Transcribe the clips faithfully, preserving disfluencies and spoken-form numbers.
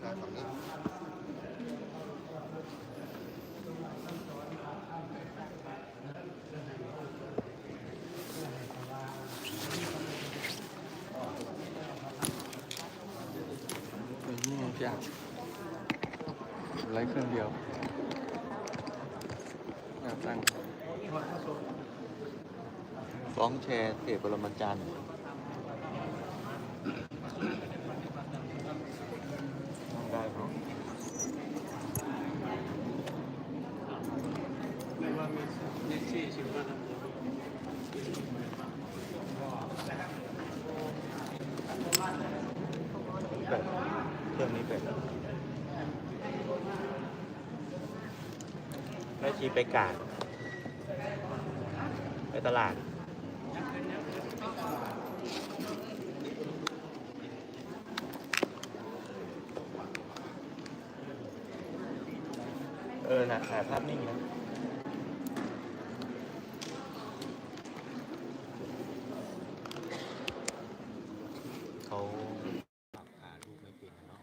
ได้สำเร็จ นี่ไงพี่อาร์ต ไลฟ์เครื่องเดียว แนวตั้ง ฟ้องแชร์เพจปรมาจารย์ ได้ครับ แบต เครื่องนี้แบต แม่ชีไปกาด ไปตลาด เออ นะ ถ่ายภาพนิ่งนะ เขาปรับหารูปไม่เป็นเนาะ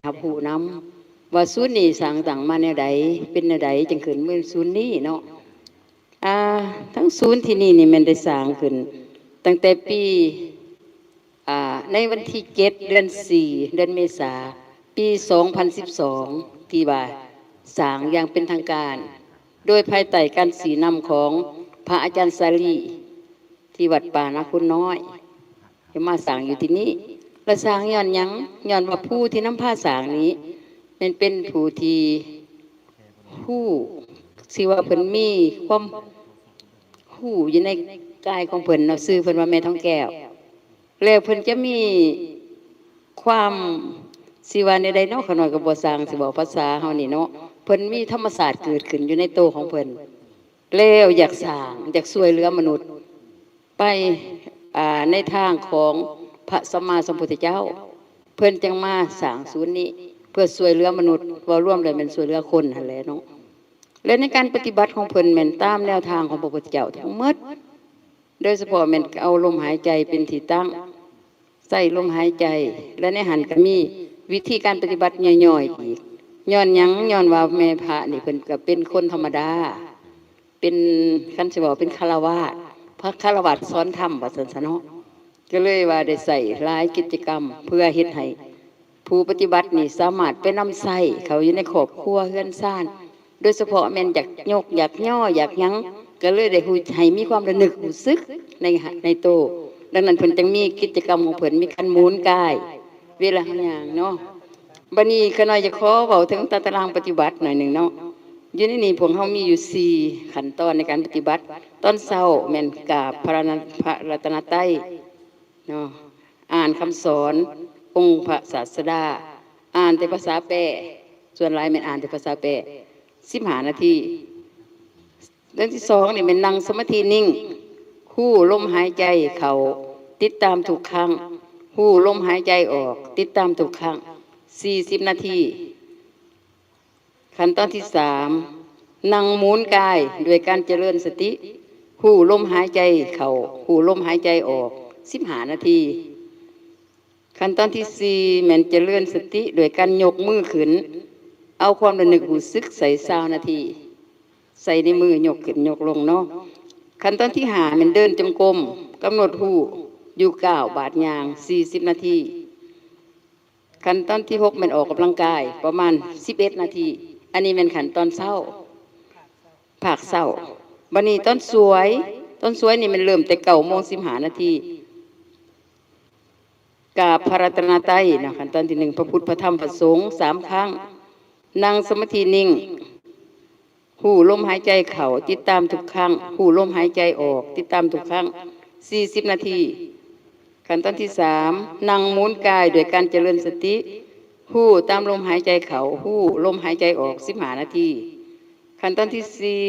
รับรู้นำ ว่าศูนย์นี้สร้างตั้งมาแนวใด เป็นแนวใด จังขึ้นเป็นศูนย์นี้เนาะ อ่า ทั้งศูนย์ที่นี่นี่แม่นได้สร้างขึ้น ตั้งแต่ปี อ่า ในวันที่เจ็ด เดือนสี่ เดือนเมษา ปีสองพันสิบสอง ที่ว่าสร้างอย่างเป็นทางการ โดยภายใต้การชี้นำของพระอาจารย์สาลี ที่วัดป่านาคุณน้อย ให้มาสร้างอยู่ที่นี่ และสร้างย้อนหยัง ย้อนว่าผู้ที่นำพาสร้างนี้ แม่นเป็นผู้ที่ฮู้ สิว่าเพิ่นมีความฮู้อยู่ในกายของเพิ่นเนาะ ชื่อเพิ่นว่าแม่ทองแก้ว แล้วเพิ่นจะมีความ สิว่าแนวใดเนาะ ข้าน้อยก็บ่ช่างสิเว้าภาษาเฮานี่เนาะ เพิ่นมีธรรมชาติเกิดขึ้นอยู่ในตัวของเพิ่น แล้วอยากสร้าง อยากช่วยเหลือมนุษย์ ไป อ่าในทางของพระสัมมาสัมพุทธเจ้า เพิ่นจังมาสร้างศูนย์นี้ เพื่อช่วยเหลือมนุษย์ เว้ารวมแล้วแม่นช่วยเหลือคนหั้นแหละเนาะ และในการปฏิบัติของเพิ่นแม่นตามแนวทางของพระพุทธเจ้าทั้งหมด โดยเฉพาะแม่นเอาลมหายใจเป็นที่ตั้ง ใส่ลมหายใจ และในหั้นก็มีวิธีการปฏิบัติย่อยๆอีก ย้อนหยัง ย้อนว่าแม่พระนี่เพิ่นก็เป็นคนธรรมดา เป็น คันสิเว้าเป็นฆราวาส พระฆราวาสสอนธรรมว่าซั่นซะเนาะ ก็เลยว่าได้ใช้หลายกิจกรรมเพื่อเฮ็ดให้ผู้ปฏิบัตินี่สามารถไปนำใช้เข้าอยู่ในครอบครัวเฮือนซาน โดยเฉพาะแม่นอยากยก อยากย่อ อยากหยัง ก็เลยได้ฮู้ ให้มีความระนึกรู้สึกใน ในโต ดังนั้นเพิ่นจังมีกิจกรรมของเพิ่น มีการหมุนกาย เวลาเฮาย่างเนาะ บัดนี้ข้าน้อยจะขอเว้าถึงตารางปฏิบัติหน่อยหนึ่งเนาะ อยู่ในนี้พวกเฮามีอยู่สี่ขั้นตอนในการปฏิบัติ ตอนเช้าแม่นกราบพระรัตน พระรัตนตรัยเนาะ อ่านคำสอนองค์พระศาสดา อ่านแต่ภาษาแปล ส่วนหลายแม่นอ่านแต่ภาษาแปล สิบห้านาที เรื่องที่สองนี่แม่นนั่งสมาธินิ่ง ฮู้ลมหายใจเข้า ติดตามทุกครั้ง ฮู้ลมหายใจออก ติดตามทุกครั้ง สี่สิบนาที ขั้นตอนที่สาม นั่งหมุนกายด้วยการเจริญสติ ฮู้ลมหายใจเข้า ฮู้ลมหายใจออก สิบห้านาที ขั้นตอนที่สี่ แม่นเจริญสติด้วยการยกมือขึ้น เอาความระนึกรู้สึกใส่ซาวนาที ใส่ในมือยกขึ้นยกลงเนาะ ขั้นตอนที่ห้า แม่นเดินจงกรม กำหนดฮู้อยู่ก้าวบาดย่าง สี่สิบนาที ขั้นตอนที่หก แม่นออกกำลังกายประมาณสิบเอ็ดนาที อันนี้แม่นขั้นตอนเช้า ภาคเช้า บัดนี้ตอนสวย ตอนสวยนี่แม่นเริ่มแต่เก้าโมงสิบห้านาที กราบพระรัตนตรัยเนาะ ขั้นตอนที่หนึ่ง พระพุทธ พระธรรม พระสงฆ์ สามครั้ง นั่งสมาธินิ่ง ฮู้ลมหายใจเข้า ติดตามทุกครั้ง ฮู้ลมหายใจออก ติดตามทุกครั้ง สี่สิบนาที ขั้นตอนที่สาม นั่งหมุนกายด้วยการเจริญสติ ฮู้ตามลมหายใจเข้า ฮู้ลมหายใจออก สิบห้านาที ขั้นตอนที่สี่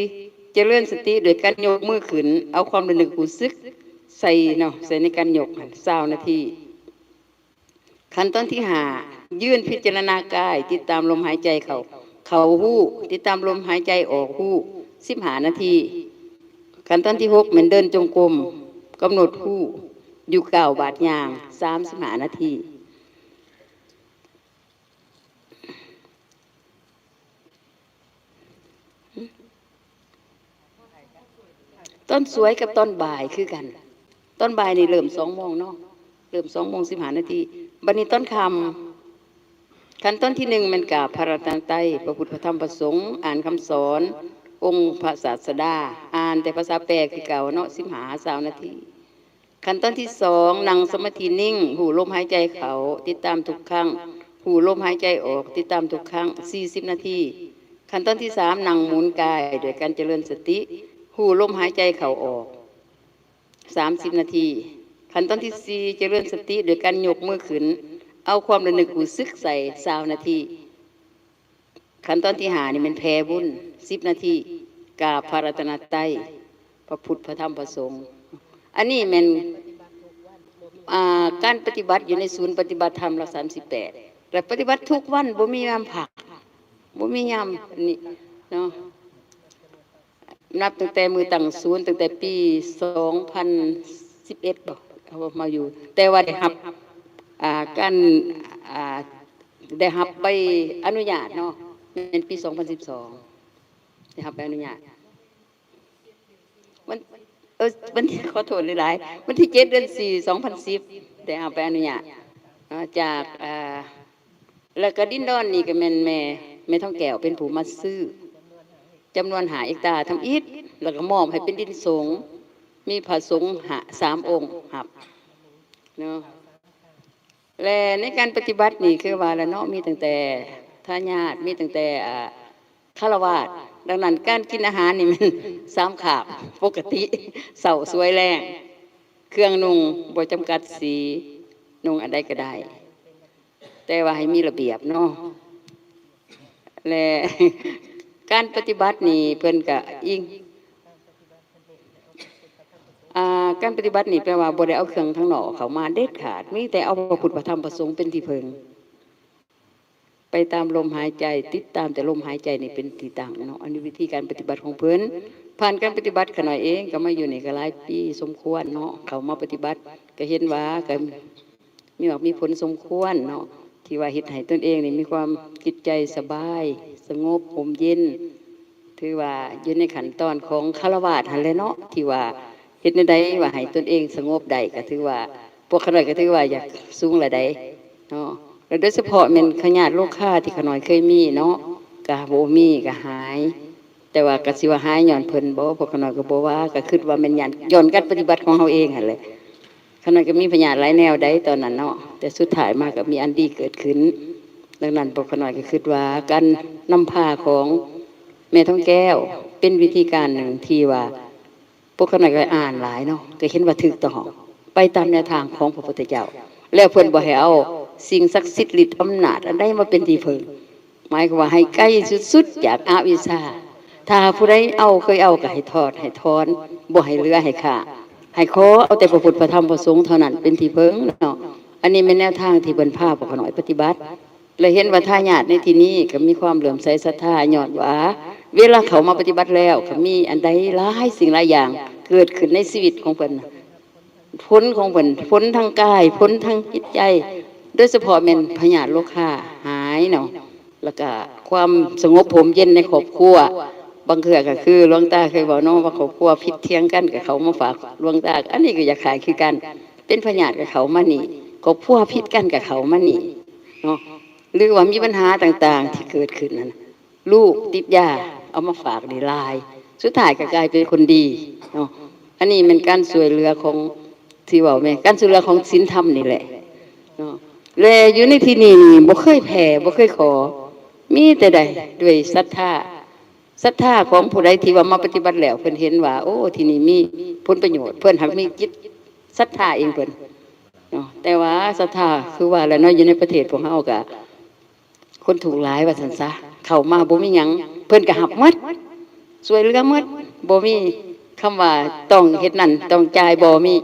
เจริญสติด้วยการยกมือขึ้น เอาความระนึกรู้สึกใส่เนาะ ใส่ในการยกหั้น ซาวนาที ขั้นตอนที่ห้า ยืนพิจารณากาย ติดตามลมหายใจเข้า เข้าฮู้ ติดตามลมหายใจออกฮู้ สิบห้านาที ขั้นตอนที่หก แม่นเดินจงกรม กำหนดฮู้ อยู่ก้าวบาดย่าง สามสิบห้านาที ตอนสวยกับตอนบ่ายคือกัน ตอนบ่ายนี่เริ่มสองโมงเนาะ เริ่มสองโมงสิบห้านาที บัดนี้ตอนค่ำ ขั้นตอนที่หนึ่งแม่นกราบพระรัตนตรัย พระพุทธ พระธรรม พระสงฆ์ อ่านคำสอน องค์พระศาสดา อ่านแต่ภาษาแปลคือเก่าเนาะ สิบห้า ซาวนาที ขั้นตอนที่สอง นั่งสมาธินิ่ง ฮู้ลมหายใจเข้า ติดตามทุกครั้ง ฮู้ลมหายใจออก ติดตามทุกครั้ง สี่สิบนาที ขั้นตอนที่สาม นั่งหมุนกายโดยการเจริญสติ ฮู้ลมหายใจเข้าออก สามสิบนาที ขั้นตอนที่สี่ เจริญสติโดยการยกมือขึ้น เอาความระนึกรู้สึกใส่ ซาวนาที ขั้นตอนที่ห้านี่แม่นแผ่บุญ สิบนาที กราบพระรัตนตรัย พระพุทธ พระธรรม พระสงฆ์ อันนี้แม่น อ่า การปฏิบัติอยู่ในศูนย์ปฏิบัติธรรมหลักสามสิบแปด และปฏิบัติทุกวัน บ่มียามพัก บ่มียามนี่เนาะ นับตั้งแต่มื้อตั้งศูนย์ ตั้งแต่ปีสองพันสิบเอ็ดบ่ เอามาอยู่ แต่ว่าได้รับ อ่า การ อ่า ได้รับใบอนุญาตเนาะ แม่นปีสองพันสิบสอง ได้รับใบอนุญาต วัน เออ วันที่ ขอโทษหลายๆ วันที่เจ็ด เดือนสี่ สองพันสิบ ได้รับใบอนุญาตเนาะ จาก อ่า แล้วก็ดินดอนนี่ก็แม่นแม่ แม่ทองแก้วเป็นผู้มาซื้อ จำนวนห้าเฮกตาร์ทำอิฐ แล้วก็มอบให้เป็นดินสงฆ์ มีพระสงฆ์ห้า สามองค์รับเนาะ และในการปฏิบัตินี่คือว่าละเนาะ มีตั้งแต่ทายาท มีตั้งแต่ อ่า ฆราวาส ดังนั้นการกินอาหารนี่มันสามคาบปกติ เช้า สวย แลง เครื่องนุ่งบ่จำกัดสี นุ่งอันใดก็ได้ แต่ว่าให้มีระเบียบเนาะ และ การปฏิบัตินี่เพิ่นก็อิง อ่า การปฏิบัตินี่แปลว่าบ่ได้เอาเครื่องทางนอกเข้ามาเด็ดขาด มีแต่เอาพระพุทธพระธรรมพระสงฆ์เป็นที่พึ่ง ไปตามลมหายใจ ติดตามแต่ลมหายใจนี่เป็นที่ตั้งเนาะ อันนี้วิธีการปฏิบัติของเพิ่น ผ่านการปฏิบัติข้าน้อยเองก็มาอยู่นี่ก็หลายปีสมควรเนาะ เข้ามาปฏิบัติก็เห็นว่าก็มีหวังมีผลสมควรเนาะ ที่ว่าเฮ็ดให้ตนเองนี่มีความจิตใจสบาย สงบ ร่มเย็น ถือว่าอยู่ในขั้นตอนของฆราวาสหั้นแหละเนาะ ที่ว่าเฮ็ดแนวใดว่าให้ตนเองสงบได้ ก็ถือว่าพวกข้าน้อยก็ถือว่าอยากสูงแล้วใดเนาะ แล้วโดยเฉพาะแม่นพยาธิโรคาที่ข้าน้อยเคยมีเนาะ ก็บ่มี ก็หาย แต่ว่าก็สิว่าหายย้อนเพิ่นบ่ พวกข้าน้อยก็บ่ว่า ก็คิดว่าแม่นย้อน ย้อนการปฏิบัติของเฮาเองหั้นแหละ ข้าน้อยก็มีพยาธิหลายแนวใดตอนนั้นเนาะ แต่สุดท้ายมาก็มีอันดีเกิดขึ้น ดังนั้นพวกข้าน้อยก็คิดว่าการนำพาของแม่ทองแก้วเป็นวิธีการหนึ่งที่ว่า พวกข้าน้อยก็อ่านหลายเนาะ ก็เห็นว่าถูกต้อง ไปตามแนวทางของพระพุทธเจ้า แล้วเพิ่นบ่ให้เอาสิ่งศักดิ์สิทธิ์ฤทธิ์อำนาจอันใดมาเป็นที่พึ่ง หมายความว่าให้ไกลสุดๆจากอวิชชา ถ้าผู้ใดเอา เคยเอาก็ให้ถอดให้ถอน บ่ให้เหลือให้ขาด ให้ขอเอาแต่พระพุทธพระธรรมพระสงฆ์เท่านั้นเป็นที่พึ่งเนาะ อันนี้แม่นแนวทางที่เพิ่นพาพวกข้าน้อยปฏิบัติ และเห็นว่าทายาทในที่นี้ก็มีความเลื่อมใสศรัทธา ย้อนว่าเวลาเข้ามาปฏิบัติแล้วก็มีอันใดหลายสิ่งหลายอย่างเกิดขึ้นในชีวิตของเพิ่น ผลของเพิ่น ผลทางกาย ผลทางจิตใจ โดยเฉพาะแม่นพยาธิโรคาหายเนาะ แล้วก็ความสงบร่มเย็นในครอบครัว บางเทื่อก็คือหลวงตาเคยบอกเนาะว่าครอบครัวผิดเถียงกันก็เข้ามาฝากหลวงตา อันนี้ก็อยากขายคือกัน เป็นพยาธิก็เข้ามานี่ ครอบครัวผิดกันก็เข้ามานี่เนาะ หรือว่ามีปัญหาต่างๆที่เกิดขึ้นนั่นน่ะ ลูกติดยาเอามาฝากนี่หลาย สุดท้ายก็กลายเป็นคนดีเนาะ อันนี้แม่นการช่วยเหลือของ ที่เว้าแม่นการช่วยเหลือของศีลธรรมนี่แหละเนาะ และอยู่ในที่นี่นี่บ่เคยแผ่ บ่เคยขอ มีแต่ได้ด้วยศรัทธา ศรัทธาของผู้ใดที่ว่ามาปฏิบัติแล้ว เพิ่นเห็นว่า โอ้ ที่นี่มีผลประโยชน์ เพิ่นหากมีจิตศรัทธาเองเพิ่นเนาะ แต่ว่าศรัทธาคือว่าแหละเนาะ อยู่ในประเทศพวกเฮาก็ คนทุกข์หลายว่าซั่นซะ เข้ามาบ่มีหยัง เพิ่นก็รับหมด ช่วยเหลือหมด บ่มีคำว่าต้องเฮ็ดนั่น ต้องจ่าย บ่มี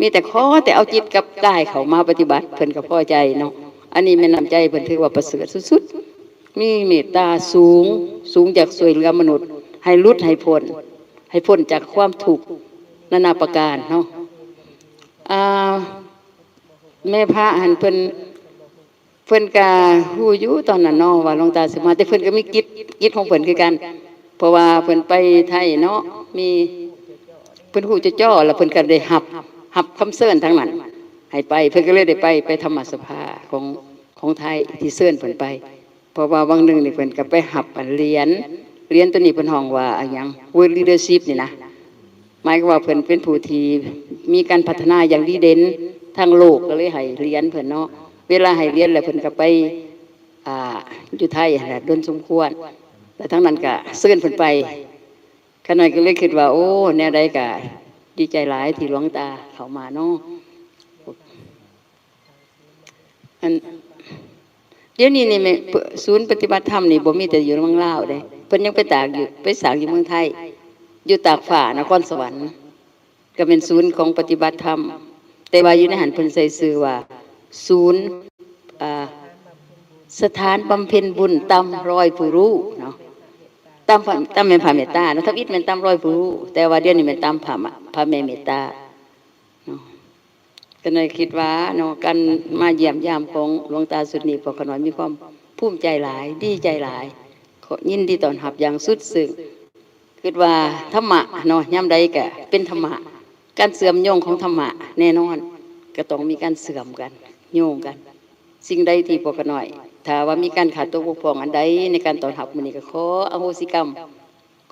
มีแต่ขอแต่เอาจิตกับกายเข้ามาปฏิบัติ เพิ่นก็พอใจเนาะ อันนี้แม่นน้ำใจเพิ่นถือว่าประเสริฐสุดๆ มีเมตตาสูง สูงจากช่วยเหลือมนุษย์ ให้หลุดให้พ้น ให้พ้นจากความทุกข์นานาประการเนาะ อ่า แม่พระหั้นเพิ่น เพิ่นก็ฮู้อยู่ตอนนั้นเนาะว่าหลวงตาสิมา แต่เพิ่นก็มีกิจ กิจของเพิ่นคือกัน เพราะว่าเพิ่นไปไทยเนาะ มี เพิ่นฮู้จ่อๆ แล้วเพิ่นก็ได้รับ รับคำเชิญทางนั้น ให้ไป เพิ่นก็เลยได้ไป ไปธรรมสภาของ ของไทยที่เชิญเพิ่นไป เพราะว่าวังหนึ่งนี่เพิ่นก็ไปรับอันเหรียญ เหรียญตัวนี้เพิ่นฮ้องว่าอะหยัง World Leadership นี่นะ หมายความว่าเพิ่นเป็นผู้ที่มีการพัฒนาอย่างดีเด่นทางโลก ก็เลยให้เหรียญเพิ่นเนาะ เวลาให้เหรียญแล้วเพิ่นก็ไป อ่า อยู่ไทยหั้นแหละ ดนสมควร แล้วทางนั้นก็เชิญเพิ่นไป ข้าน้อยก็เลยคิดว่า โอ้ แนวใดก็ดีใจหลายที่หลวงตาเข้ามาเนาะ อัน เดี๋ยวนี้นี่แม่ ศูนย์ปฏิบัติธรรมนี่บ่มีแต่อยู่เมืองลาวเด้ เพิ่นยังไปตากอยู่ ไปสร้างอยู่เมืองไทย อยู่ตากฟ้านครสวรรค์ ก็เป็นศูนย์ของปฏิบัติธรรม แต่ว่าอยู่ในหั้นเพิ่นใส่ชื่อว่า ศูนย์ อ่า สถานบำเพ็ญบุญตามรอยผู้รู้เนาะ ตามพระ ตามแม่พระเมตตาเนาะ ทำอิฐแม่นตามรอยผู้รู้ แต่ว่าเดี๋ยวนี้แม่นตามพระมะ พระแม่เมตตาเนาะ ก็เลยคิดว่าเนาะ การมาเยี่ยมยามของหลวงตาชุดนี้ พวกข้าน้อยมีความภูมิใจหลาย ดีใจหลาย ขอยินดีต้อนรับอย่างสุดซึ้ง คิดว่าธรรมะเนาะ ยามใดก็เป็นธรรมะ การเชื่อมโยงของธรรมะแน่นอน ก็ต้องมีการเชื่อมกัน โยงกัน สิ่งใดที่พวกข้าน้อย ถ้าว่ามีการขาดตกบกพร่องอันใดในการต้อนรับมื้อนี้ ก็ขออโหสิกรรม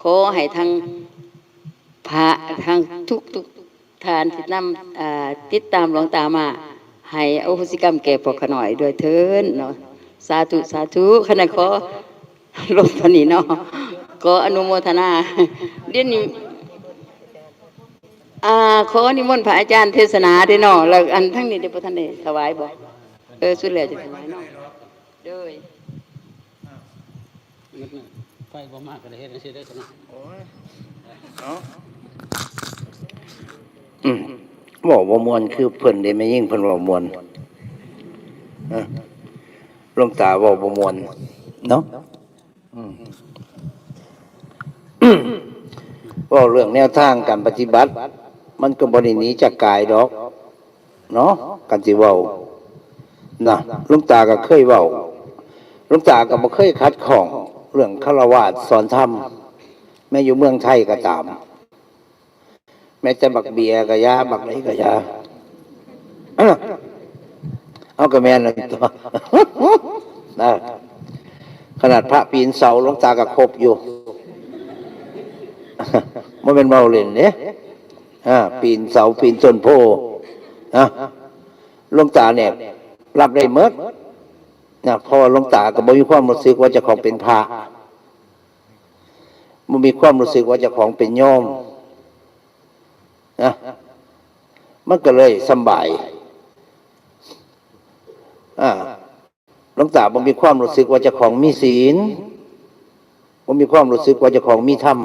ขอให้ทั้งพระ ทั้งทุกๆท่านที่นำ อ่า ติดตามหลวงตามา ให้อโหสิกรรมแก่พวกข้าน้อยด้วยเถิดเนาะ สาธุ สาธุ ข้าน้อยขอลงเท่านี้เนาะ ขออนุโมทนา เดี๋ยวนี้ อ่า ขอนิมนต์พระอาจารย์เทศนาเด้อเนาะ แล้วอันทั้งนี้เด้อ บ่ทันได้ถวายบ่ เออ สุดแล้วจะถวายเนาะ โดย ไฟบ่มากก็ได้เฮ็ดจังซี่เด้อเนาะ โอ้ย เนาะ อืม เว้าบ่ม่วนคือเพิ่นเด้ แม่หญิงเพิ่นเว้าม่วน เออ หลวงตาเว้าบ่ม่วนเนาะ อืม เว้าเรื่องแนวทางการปฏิบัติ มันก็บ่ได้หนีจากกายดอก เนาะ กันสิเว้า นะ หลวงตาก็เคยเว้า หลวงตาก็บ่เคยขัดข้องเรื่องฆราวาสสอนธรรม แม้อยู่เมืองไทยก็ตาม แม้แต่บักเบียร์ก็อย่า บักใดก็อย่า เอาก็แม่นนั่นตัว นะ ขนาดพระปีนเสาหลวงตาก็คบอยู่ บ่แม่นเว้าเล่นเด้ อ่า ปีนเสาปีนต้นโพธิ์ นะ หลวงตาเนี่ย รับได้หมด นะ เพราะว่าหลวงตาก็บ่มีความรู้สึกว่าเจ้าของเป็นพระ บ่มีความรู้สึกว่าเจ้าของเป็นโยม นะ มันก็เลยสำบาย อ่า หลวงตาบ่มีความรู้สึกว่าเจ้าของมีศีล บ่มีความรู้สึกว่าเจ้าของมีธรรม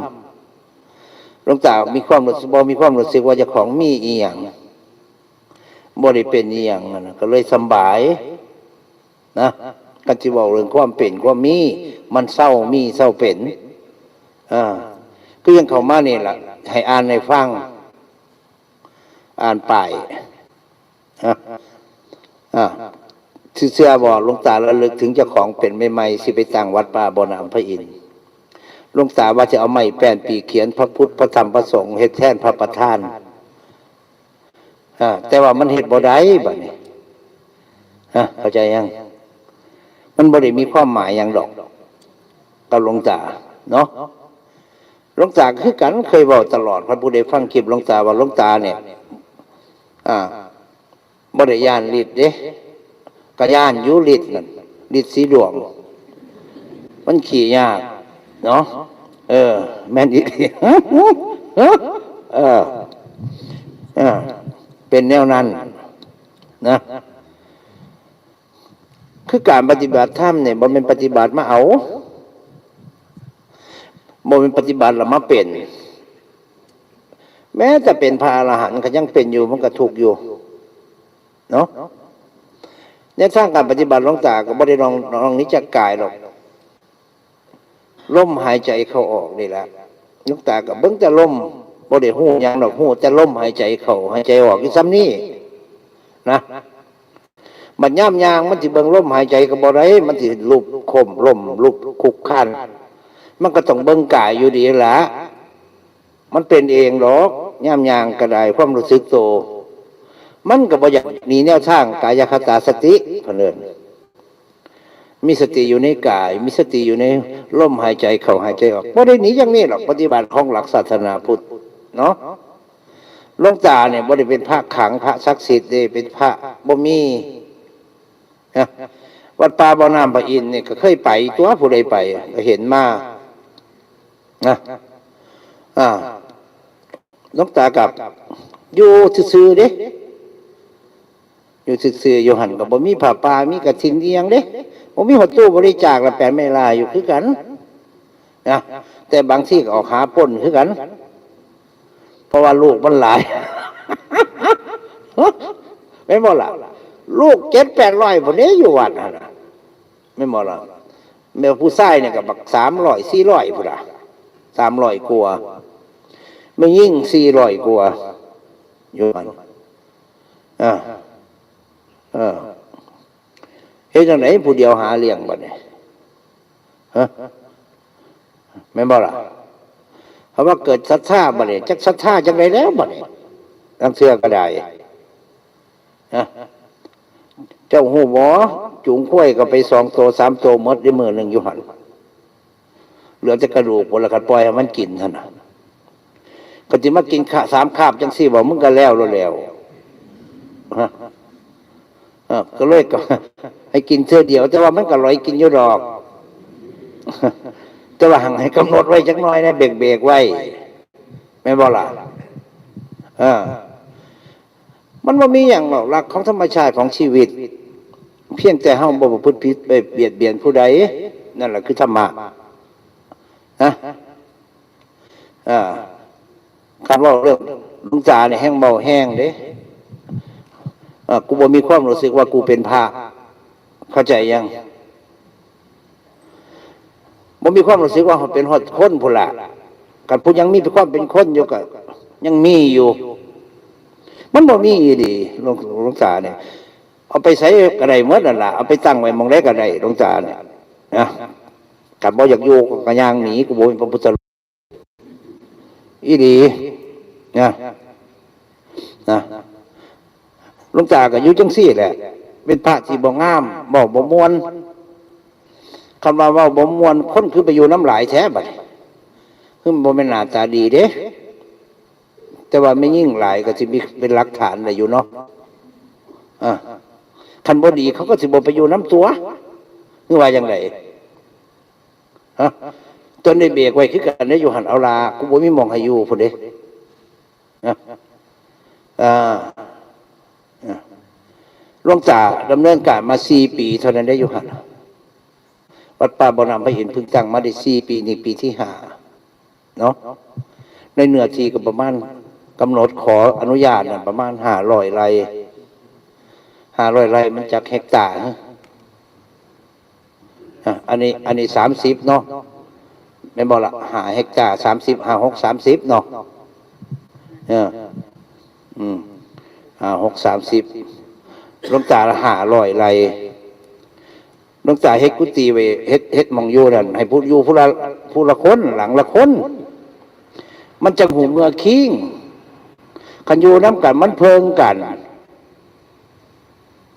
หลวงตามีความรู้สึก บ่มีความรู้สึกว่าเจ้าของมีอีหยัง บ่ได้เป็นอีหยังนั่นน่ะ ก็เลยสำบาย นะ กันสิเว้าเรื่องความเป็นความมี มันเซามีเซาเป็น อ่า คือยังเข้ามานี่ล่ะ ให้อ่านให้ฟัง อ่านป้าย ฮะ อ่า สิเชื่อบ่ หลวงตาระลึกถึงเจ้าของเป็นใหม่ๆ สิไปตั้งวัดป่าบ่อน้ำพระอินทร์ หลวงตาว่าจะเอาไม้แป้นปีเขียนพระพุทธ พระธรรม พระสงฆ์ เฮ็ดแทนพระประธาน อ่า แต่ว่ามันเฮ็ดบ่ได้บัดนี้ ฮะ เข้าใจยัง มันบ่ได้มีความหมายหยังดอก กับหลวงตา เนาะ หลวงตาคือกัน เคยเว้าตลอด คันผู้ใดฟังคลิปหลวงตาว่าหลวงตาเนี่ย อ่า บ่ได้ย้านฤทธิ์เด้ ก็ย้านอยู่ฤทธิ์นั่น ฤทธิ์สีดวง มันขี้ยาก เนาะ เออ แม่นอีหลี เออ เออ เป็นแนวนั้น นะ คือการปฏิบัติธรรมเนี่ย บ่แม่นปฏิบัติมาเอา บ่แม่นปฏิบัติแล้วมาเป็น แม้แต่เป็นพระอรหันต์ก็ยังเป็นอยู่ มันก็ทุกข์อยู่ เนาะ ในทางการปฏิบัติหลวงตาก็บ่ได้ลอง ลองนิจจกายหรอก ลมหายใจเข้าออกนี่แหละ หลวงตาก็เบิ่งแต่ลม บ่ได้ฮู้หยังดอก ฮู้แต่ลมหายใจเข้า หายใจออกอยู่ส่ำนี้ นะ บัดยามย่างมันสิเบิ่งลมหายใจก็บ่ได้ มันสิลุกโค้มล้มลุกคุกคาน มันก็ต้องเบิ่งกายอยู่ดีล่ะ มันเป็นเองดอก ยามย่างก็ได้ ความรู้สึกโต มันก็บ่อยากหนีแนวทางกายคตาสติ เพิ่นเอิ้น มีสติอยู่ในกาย มีสติอยู่ในลมหายใจเข้าหายใจออก บ่ได้หนีอย่างนี้หรอก ปฏิบัติของหลักศาสนาพุทธ เนาะ หลวงตาเนี่ยบ่ได้เป็นพระขลัง พระศักดิ์สิทธิ์เด้ เป็นพระบ่มี นะ วัดป่าบ่อน้ำพระอินทร์เนี่ยก็เคยไปตัว ผู้ใดไปก็เห็นมา นะ อ่า หลวงตากับอยู่ซื่อๆเด้ อยู่ซื่อๆอยู่หั่นก็บ่มีผ้าป่า มีกฐินอีหยังเด้ บ่มีฮอดตู้บริจาคละ แปดไม้ลายอยู่คือกัน นะ แต่บางทีก็ออกหาปล้นคือกัน เพราะว่าลูกมันหลาย แม่นบ่ล่ะ ลูกเจ็ดแปดร้อยพุ้นเด้อยู่วัดหั่นน่ะ แม่นบ่ล่ะ แม่ผู้ชายเนี่ยก็บักสามร้อย สี่ร้อยพุ้นน่ะ สามร้อยกว่า แม่หญิงสี่ร้อยกว่า อยู่หั่น อ่า เออ เฮ็ดจั่งใดผู้เดียวหาเลี้ยงบัดนี้ ฮะ แม่นบ่ล่ะ เพราะว่าเกิดศรัทธาบัดนี้ จักศรัทธาจั่งใดแล้วบัดนี้ ลางเทื่อก็ได้ ฮะ เจ้าฮู้บ่ จูงควายก็ไปสองโต สามโต หมดในมื้อหนึ่งอยู่หั่น เหลือแต่กระดูกพุ้นละ คันปล่อยให้มันกินหั่นน่ะ ก็สิมากินข้า สามคาบจั่งซี้บ่ มึงก็แล้วแล้ว ฮะ เออ ก็เลยก็ ให้กินเทื่อเดียว แต่ว่ามันก็ลอยกินอยู่ดอก แต่ว่าหั่งให้กำหนดไว้จักหน่อยนะ เบรกๆไว้ แม่นบ่ล่ะ เออ มันบ่มีหยังหรอก หลักของธรรมชาติของชีวิต เพียงแต่เฮาบ่ประพฤติผิดไปเบียดเบียนผู้ใด นั่นแหละคือธรรมะ นะ อ่า คันเว้าเรื่อง หลวงตาเนี่ยแฮงเว้าแฮงเด้ เอ่อ กูบ่มีความรู้สึกว่ากูเป็นพระ เข้าใจยัง บ่มีความรู้สึกว่าเป็นฮอดคนพุ้นล่ะ คันผู้ยังมีความเป็นคนอยู่ก็ยังมีอยู่ มันบ่มีอีหลี หลวง หลวงตาเนี่ย เอาไปไสก็ได้หมดนั่นล่ะ เอาไปตั้งไว้หม่องใดก็ได้ หลวงตาเนี่ย นะ คันบ่อยากอยู่ก็ย่างหนี กูบ่เป็นพระพุทธรูป อีหลี นะ นะ หลวงตาก็อยู่จังซี่แหละ เป็นพระที่บ่งาม เว้าบ่ม่วน คันว่าเว้าบ่ม่วน คนคือไปอยู่นำหลายแท้บัดนี้ คือบ่แม่นหน้าตาดีเด้ แต่ว่าแม่หญิงหลายก็สิมีเป็นหลักฐานได้อยู่เนาะ อ่า คันบ่ดีเขาก็สิบ่ไปอยู่นำตัว คือว่าจั่งใด ฮะ จนได้เบรกไว้คือกันเด้ อยู่หั่น เอาล่ะ กูบ่มีหม่องให้อยู่พุ้นเด้ นะ อ่า อ่า หลวงตาดำเนินการมาสี่ปีเท่านั้นเด้ อยู่หั่น วัดป่าบ่อน้ำพระอินทร์เพิ่งตั้งมาได้สี่ปี นี่ปีที่ห้า เนาะ ในเนื้อที่ก็ประมาณ กำหนดขออนุญาตน่ะประมาณห้าร้อยไร่ ห้าร้อยไร่มันจักเฮกตาร์ ฮะ อ่ะ อันนี้ อันนี้สามสิบเนาะ แม่นบ่ล่ะ ห้าเฮกตาร์ สามสิบ ห้า หก สามสิบเนาะ เออ อืม ห้า หก สามสิบ หลวงตาละห้าร้อยไร่ หลวงตาเฮ็ดกุฏิไว้ เฮ็ด เฮ็ดหม่องอยู่นั่น ให้ผู้อยู่ผู้ละ ผู้ละคน หลังละคน มันจั่งฮู้เมื่อคิง คันอยู่นำกันมันเพิงกัน อ่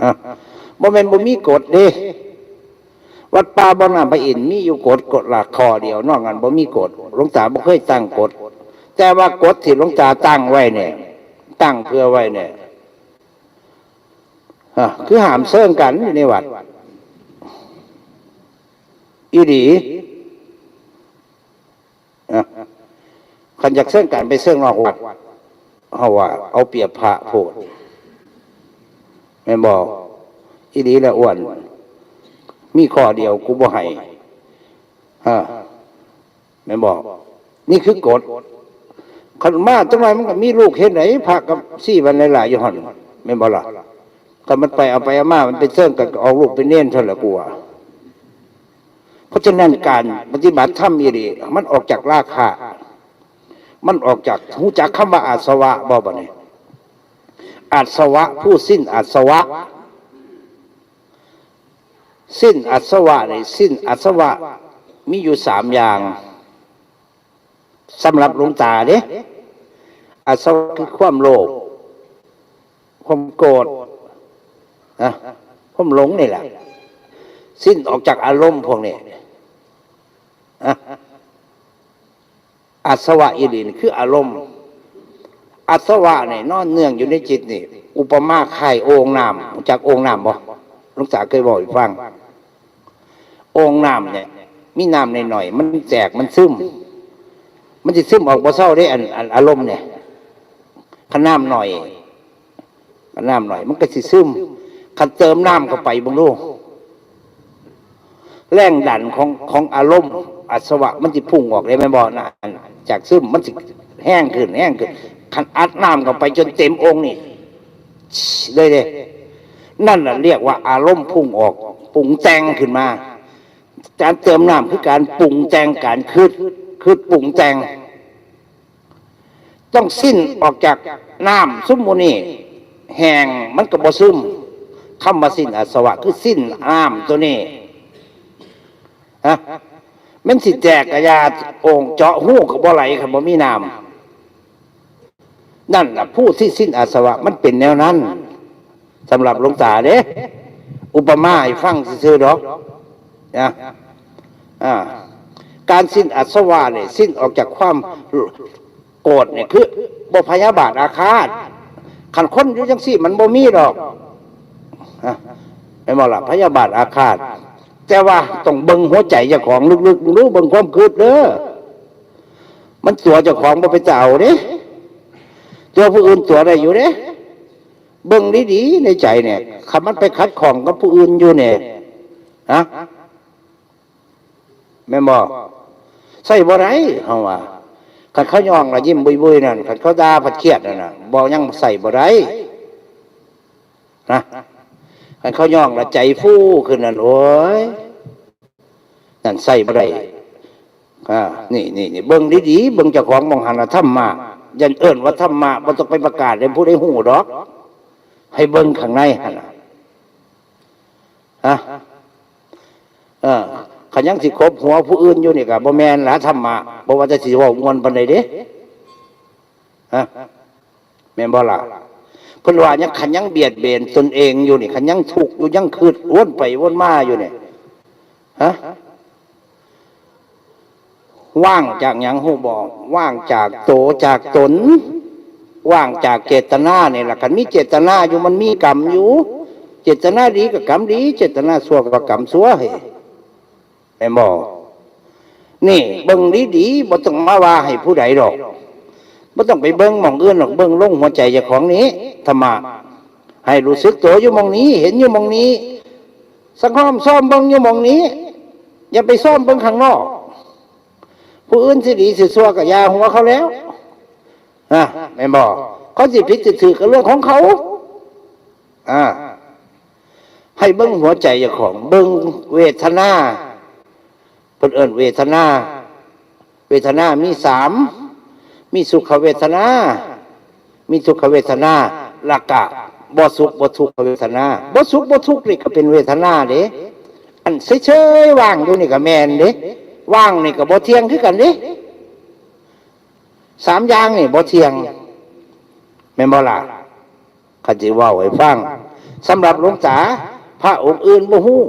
ะ บ่แม่นบ่มีกฎเด้ วัดป่าบ่อน้ำพระอินทร์มีอยู่กฎ กฎหลักข้อเดียว นอกนั้นบ่มีกฎ หลวงตาบ่เคยตั้งกฎ แต่ว่ากฎที่หลวงตาตั้งไว้เนี่ย ตั้งเพื่อไว้เนี่ย อ่ะ คือห้ามเซิงกันอยู่ในวัด อีหลี อ่ะ คันอยากเซิงกันไปเซิงนอกวัด เฮาว่าเอาเปรียบพระโพด แม่นบ่ อีหลีละอ้วน มีข้อเดียวกูบ่ให้ อ่ะ แม่นบ่ นี่คือกฎ คันมาจังหน่อยมันก็มีลูกเฮ็ดไหน พระกับสี่วันหลายๆอยู่หั่น แม่นบ่ล่ะ คันมันไปเอาไปเอามา มันเป็นเซิงกันก็ออกลูกเป็นเณรเท่านั้นแหละกูว่า เพราะฉะนั้นการปฏิบัติธรรมอีหลี มันออกจากราคะ มันออกจาก ฮู้จักคำว่าอาสวะบ่บัดนี้ อาสวะ ผู้สิ้นอาสวะ สิ้นอาสวะนี่ สิ้นอาสวะมีอยู่สามอย่าง สำหรับหลวงตาเด้ อาสวะคือความโลภ ความโกรธ นะ ความหลงนี่แหละ สิ้นออกจากอารมณ์พวกนี้ นะ อาสวะอีหลีนี่คืออารมณ์ อาสวะนี่นอนเนื่องอยู่ในจิตนี่ อุปมาคล้ายโอ่งน้ำ รู้จักโอ่งน้ำบ่ หลวงตาเคยบอกให้ฟัง โอ่งน้ำเนี่ย มีน้ำหน่อยๆ มันแตก มันซึม มันสิซึมออกบ่เซาเด้ อัน อันอารมณ์เนี่ย คันน้ำหน่อย คันน้ำหน่อย มันก็สิซึม คันเติมน้ำเข้าไปเบิ่งดู แรงดันของ ของอารมณ์ อาสวะมันสิพุ่งออกเลย แม่นบ่นะ จากซึมมันสิแฮงขึ้น แฮงขึ้น คันอัดน้ำเข้าไปจนเต็มโอ่งนี่ เลยเด้ นั่นน่ะเรียกว่าอารมณ์พุ่งออก ปรุงแต่งขึ้นมา การเติมน้ำคือการปรุงแต่ง การคิด คิดปรุงแต่ง ต้องสิ้นออกจากน้ำซุมหมู่นี้ แห้งมันก็บ่ซึม คำว่าสิ้นอาสวะคือสิ้นน้ำตัวนี้ ฮะ มันสิแตกกะยา โอ่งเจาะฮูก็บ่ไหล คันบ่มีน้ำ นั่นล่ะ ผู้ที่สิ้นอาสวะมันเป็นแนวนั้น สำหรับหลวงตาเด้ อุปมาให้ฟังซื่อๆดอก นะ อ่า การสิ้นอาสวะเนี่ย สิ้นออกจากความโกรธเนี่ย คือบ่พยาบาทอาฆาต คันคนอยู่จังซี่มันบ่มีดอก ฮะ แม่นบ่ล่ะ พยาบาทอาฆาต แต่ว่าต้องเบิ่งหัวใจเจ้าของลึกๆ ดู เบิ่งความคิดเด้อ มันตั๋วเจ้าของบ่เป็นตาเอาเด้ ตั๋วผู้อื่นตั๋วได้อยู่เด้ เบิ่งดีๆ ในใจเนี่ย คันมันไปขัดข้องกับผู้อื่นอยู่เนี่ย ฮะ แม่นบ่ ใช้บ่ได้ เฮาว่า คันเขาย่องละยิ้มบุยๆนั่น คันเขาด่าผัดเครียดนั่นน่ะ บ่ ยังใส่บ่ได้นะ คันเขาย่องละใจฟูขึ้นนั่น โอ้ย นั่นใส่บ่ได้ อ่า นี่ นี่ นี่ เบิ่งดีๆ เบิ่งเจ้าของหม่องหั้นน่ะ ธรรมะ อย่าเอิ้นว่าธรรมะ บ่ต้องไปประกาศให้ผู้ใดฮู้ดอก ให้เบิ่งข้างในหั่นน่ะ ฮะ เออ คันยังสิขบหัวผู้อื่นอยู่นี่ก็บ่แม่นละธรรมะ บ่ว่าแต่สิเว้าม่วนปานใดเด้ ฮะ แม่นบ่ล่ะ เพิ่นว่ายัง คันยังเบียดเบียนตนเองอยู่นี่ คันยังทุกข์อยู่ ยังคิดวนไปวนมาอยู่นี่ ฮะ ว่างจากหยังฮู้บ่ ว่างจากโตจากตน ว่างจากเจตนานี่ล่ะ คันมีเจตนาอยู่มันมีกรรมอยู่ เจตนาดีก็กรรมดี เจตนาชั่วก็กรรมชั่ว เฮ้ย แม่นบ่ นี่เบิ่งดีๆ บ่ต้องมาว่าให้ผู้ใดดอก บ่ต้องไปเบิ่งหม่องอื่นดอก เบิ่งลงหัวใจเจ้าของนี้ ธรรมะ ให้รู้สึกตัวอยู่หม่องนี้ เห็นอยู่หม่องนี้ สังคมซ้อมเบิ่งอยู่หม่องนี้ อย่าไปซ้อมเบิ่งข้างนอก ผู้อื่นสิดีสิชั่วก็อย่าหัวเขาแล้ว นะ แม่นบ่ เขาสิผิดสิถูกก็เรื่องของเขา อ่า ให้เบิ่งหัวใจเจ้าของ เบิ่งเวทนา เพิ่นเอิ้นเวทนา เวทนามีสาม มีสุขเวทนา มีทุกขเวทนา แล้วก็บ่สุขบ่ทุกขเวทนา บ่สุขบ่ทุกข์นี่ก็เป็นเวทนาเด้ อันเฉยๆว่างอยู่นี่ก็แม่นเด้ ว่างนี่ก็บ่เที่ยงคือกันเด้ สามอย่างนี่บ่เที่ยง แม่นบ่ล่ะ คันสิเว้าให้ฟัง สำหรับหลวงตา พระองค์อื่นบ่ฮู้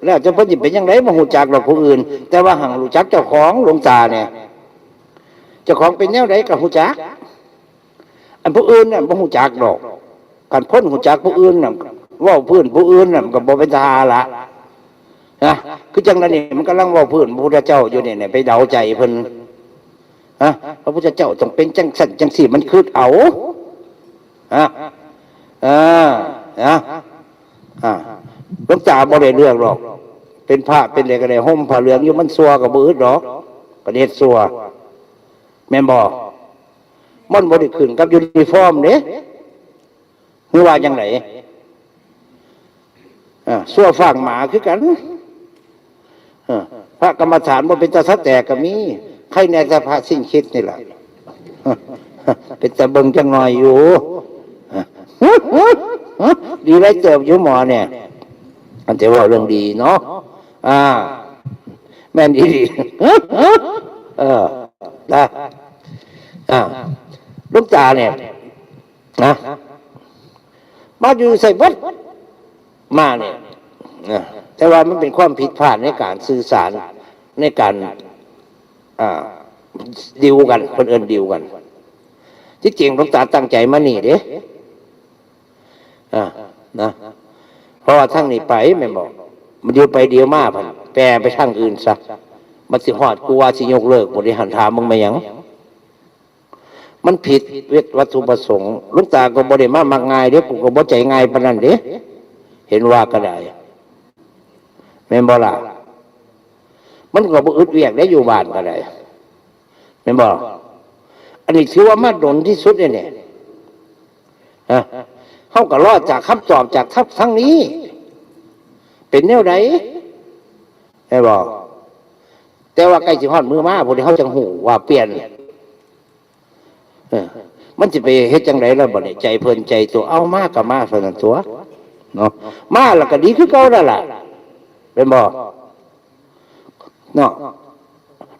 แล้วแต่เพิ่นสิเป็นจั่งใดบ่ฮู้จักดอกผู้อื่น แต่ว่าหั้งรู้จักเจ้าของหลวงตาเนี่ย เจ้าของเป็นแนวใดก็ฮู้จัก อันผู้อื่นน่ะบ่ฮู้จักดอก คันคนฮู้จักผู้อื่นน่ะ เว้าพื้นผู้อื่นน่ะ มันก็บ่เป็นตาละ นะ คือจั่งนั้นนี่ มันกำลังเว้าพื้นพระพุทธเจ้าอยู่นี่ เนี่ย ไปเดาใจเพิ่น ฮะ พระพุทธเจ้าต้องเป็นจั่งซั่นจั่งซี่ มันคิดเอา ฮะ อ่า นะ อ่า หลวงตาบ่ได้เลือกหรอก เป็นพระเป็นอะไรก็ได้ ห่มผ้าเหลืองอยู่ มันชั่วก็บ่อึดดอก ก็เฮ็ดชั่ว แม่นบ่ มันบ่ได้ขึ้นกับยูนิฟอร์มเด้ หรือว่าจั่งใด อ่า ชั่วฟางหมาคือกัน เออ พระกรรมฐานบ่เป็นตาสะแตกก็มี ใครแน่แต่พระสิ้นคิดนี่แหละ เป็นตาเบิ่งจั่งหน่อยอยู่ ดีหลายเติบอยู่หมอเนี่ย อันจะเว้าเรื่องดีเนาะ อ่า แม่นอีหลี เออ นะ อ่า หลวงตาเนี่ย นะ มาอยู่ใส่เบิด มาเนี่ย นะ แต่ว่ามันเป็นความผิดพลาดในการสื่อสาร ในการ อ่า ดีลกัน เพิ่นเอิ้นดีลกัน ที่จริงหลวงตาตั้งใจมานี่เด้ อ่า นะ เพราะว่าทางนี้ไปแม่นบ่ มันเดี๋ยวไปเดี๋ยวมาพัน แปลไปทางอื่นซะ มันสิฮอดกูว่าสิยกเลิกบ่ได้หันถามมึงมาหยัง มันผิดวัตถุประสงค์ หลวงตาก็บ่ได้มามักง่ายเด้ กูก็บ่ใจง่ายปานนั้นเด้ เห็นว่าก็ได้ แม่นบ่ล่ะ มันก็บ่อึดเวียกได้อยู่บ้านก็ได้ แม่นบ่ อันนี้ถือว่ามาดนที่สุดเลยเนี่ย ฮะ เฮาก็รอดจากคำตอบจากทัพทั้งนี้ เป็นแนวใด แม่นบ่ แต่ว่าใกล้สิฮอดมื้อมา พวกนี้เฮาจังฮู้ว่าเปลี่ยน เออ มันสิไปเฮ็ดจั่งใดล่ะบัดนี้ ใจเพิ่นใจตัว เอามาก็มาเท่านั้นตัว เนาะ มาแล้วก็ดีคือเก่านั่นล่ะ แม่นบ่ เนาะ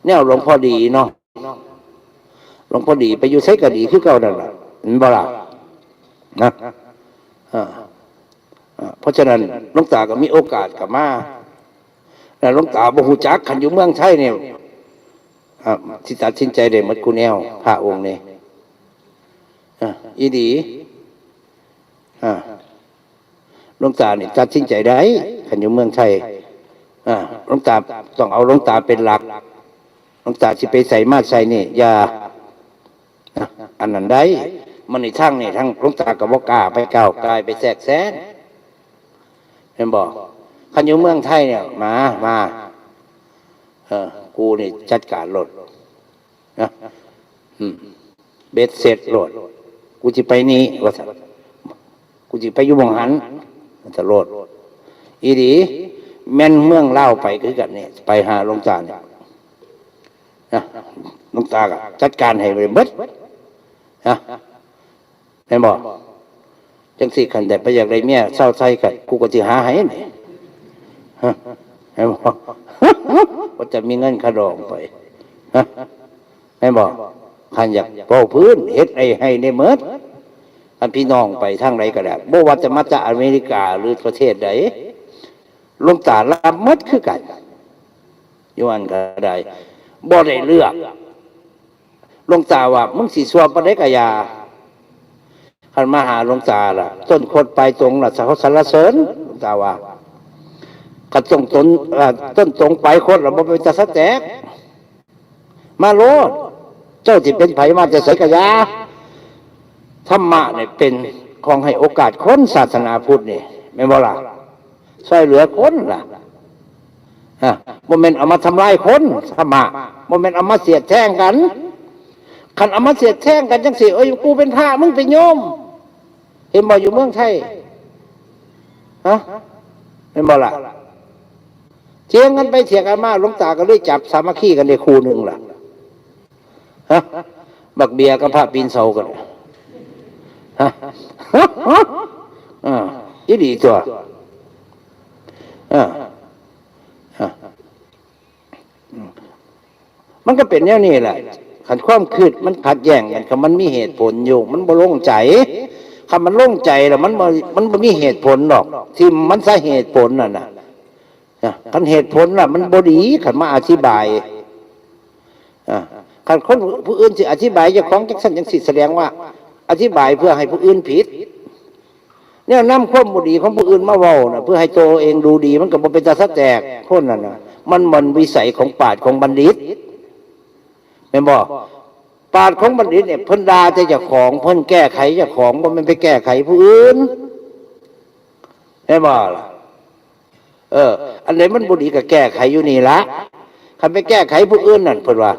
แนวหลวงพ่อดีเนาะ หลวงพ่อดีไปอยู่ไสก็ดีคือเก่านั่นล่ะ แม่นบ่ล่ะ นะ อ่า อ่า เพราะฉะนั้นหลวงตาก็มีโอกาสก็มา แล้วหลวงตาบ่ฮู้จัก คันอยู่เมืองไทยเนี่ย อ่า สิตัดสินใจได้หมดคู่แนว พระองค์นี่ อ่า อีหลี อ่า หลวงตานี่ตัดสินใจได้ คันอยู่เมืองไทย อ่า หลวงตาต้องเอาหลวงตาเป็นหลัก หลวงตาสิไปไสมาไสนี่ อย่า อ่ะ อันนั้นได้ มันนี่ทางนี่ ทางหลวงตาก็บ่กล้าไปก้าวกายไปแทรกแซง เห็นบ่ คันอยู่เมืองไทยเนี่ย มา มา เออ กูนี่จัดการโลด นะ อืม เบ็ดเสร็จโลด กูสิไปนี่ ว่าซั่น กูสิไปอยู่หม่องหั้น ว่าซั่นโลด อีหลี แม่นเมืองลาวไปคือกันนี่ ไปหาหลวงตานี่ นะ หลวงตาก็จัดการให้เบิด นะ แม่นบ่ จังซี่ คันแต่ไปอยากได้เมียชาวไทยก็ กูก็สิหาให้นี่ ฮะ แม่นบ่ ว่าจะมีเงินค่าดองไป ฮะ แม่นบ่ คันอยากเว้าพื้น เฮ็ดให้ ให้ได้เมิด คันพี่น้องไปทางใดก็ได้ บ่ว่าจะมาจากอเมริกาหรือประเทศใด หลวงตารับเมิดคือกัน อยู่อันก็ได้ บ่ได้เลือก หลวงตาว่า มึงสิชั่วปานใดก็อย่า คันมาหาหลวงตาล่ะ ต้นคดปลายตงล่ะ เขาสรรเสริญ หลวงตาว่า คันต้นตน เอ่อ ต้นตงปลายคดล่ะ บ่เป็นตาสะแตก มาโลด เจ้าสิเป็นไผมาแต่ไสก็อย่า ธรรมะนี่เป็นของให้โอกาสคน ศาสนาพุทธนี่ แม่นบ่ล่ะ ช่วยเหลือคนล่ะ อ่ะ บ่แม่นเอามาทำลายคน ธรรมะ บ่แม่นเอามาเสียดแช่งกัน คันเอามาเสียดแช่งกันจังซี่ เอ้ย กูเป็นพระ มึงเป็นโยม เห็นบ่อยู่เมืองไทย ฮะ เห็นบ่ล่ะ เถียงกันไปเถียงกันมา หลวงตาก็เลยจับสามัคคีกันได้คู่หนึ่งล่ะ ฮะ บักเบียกับพระปีนเสากัน ฮะ อ่า อีหลีตัว อ่า อ่า อืม มันก็เป็นแนวนี้แหละ คันความคิดมันขัดแย้งกัน คันมันมีเหตุผลอยู่ มันบ่ลงใจ คันมันลงใจแล้วมันบ่ มันบ่มีเหตุผลดอก ที่มันสาเหตุผลนั่นน่ะ นะ คันเหตุผลน่ะ มันบ่ดี คันมาอธิบาย อ่ะ คันคนผู้อื่นสิอธิบายเจ้าของจังซั่นจังซี่ แสดงว่าอธิบายเพื่อให้ผู้อื่นผิด แนวนำความบ่ดีของผู้อื่นมาเว้าน่ะ เพื่อให้ตัวเองดูดี มันก็บ่เป็นตาสะแตก คนนั่นน่ะ มัน มันวิสัยของปราชญ์ของบัณฑิต แม่นบ่ ปราชญ์ของบัณฑิตเนี่ย เพิ่นด่าแต่เจ้าของ เพิ่นแก้ไขเจ้าของ บ่แม่นไปแก้ไขผู้อื่น แม่นบ่ล่ะ เออ อันใดมันบ่ดีก็แก้ไขอยู่นี่ละ คันไปแก้ไขผู้อื่นนั่น เพิ่นว่า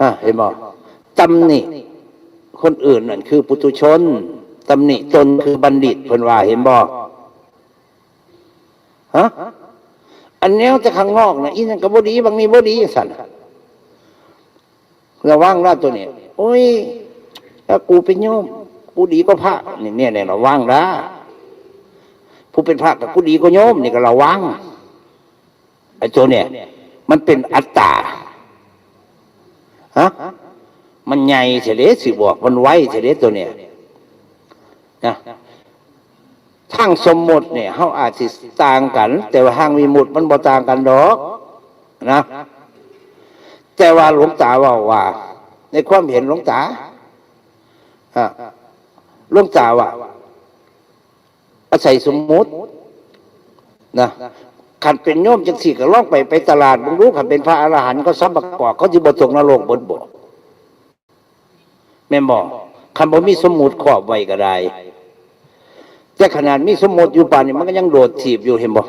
ฮะ เห็นบ่ ตำหนิคนอื่นนั่นคือปุถุชน ตำหนิตนคือบัณฑิต เพิ่นว่า เห็นบ่ ฮะ อันแนวแต่ข้างนอกน่ะ อีนั่นก็บ่ดี บางนี่บ่ดี จังซั่น ระวังละตัวนี้ โอ้ย ถ้ากูเป็นโยม กูดีกว่าพระ นี่ เนี่ย เนี่ย ระวังละ ผู้เป็นพระก็กูดีกว่าโยม นี่ก็ระวัง ไอ้ตัวเนี่ย มันเป็นอัตตา ฮะ มันใหญ่เสียเด้ สิบอก มันไวเสียเด้ ตัวเนี่ย นะ ทางสมมุติเนี่ย เฮาอาจสิต่างกัน แต่ว่าทางวิมุตติมันบ่ต่างกันดอก นะ แต่ว่าหลวงตาเว้าว่า ในความเห็นหลวงตา อ่ะ หลวงตาว่า อาศัยสมมุติ นะ คันเป็นโยมจังซี่ก็ลองไป ไปตลาดเบิ่งดู คันเป็นพระอรหันต์เขาสัพพะกอก เขาสิบ่ตกนรกเบิดบ่ แม่นบ่ คันบ่มีสมมุติครอบไว้ก็ได้ แต่ขนาดมีสมมุติอยู่ปานนี้ มันก็ยังโดดถีบอยู่ เห็นบ่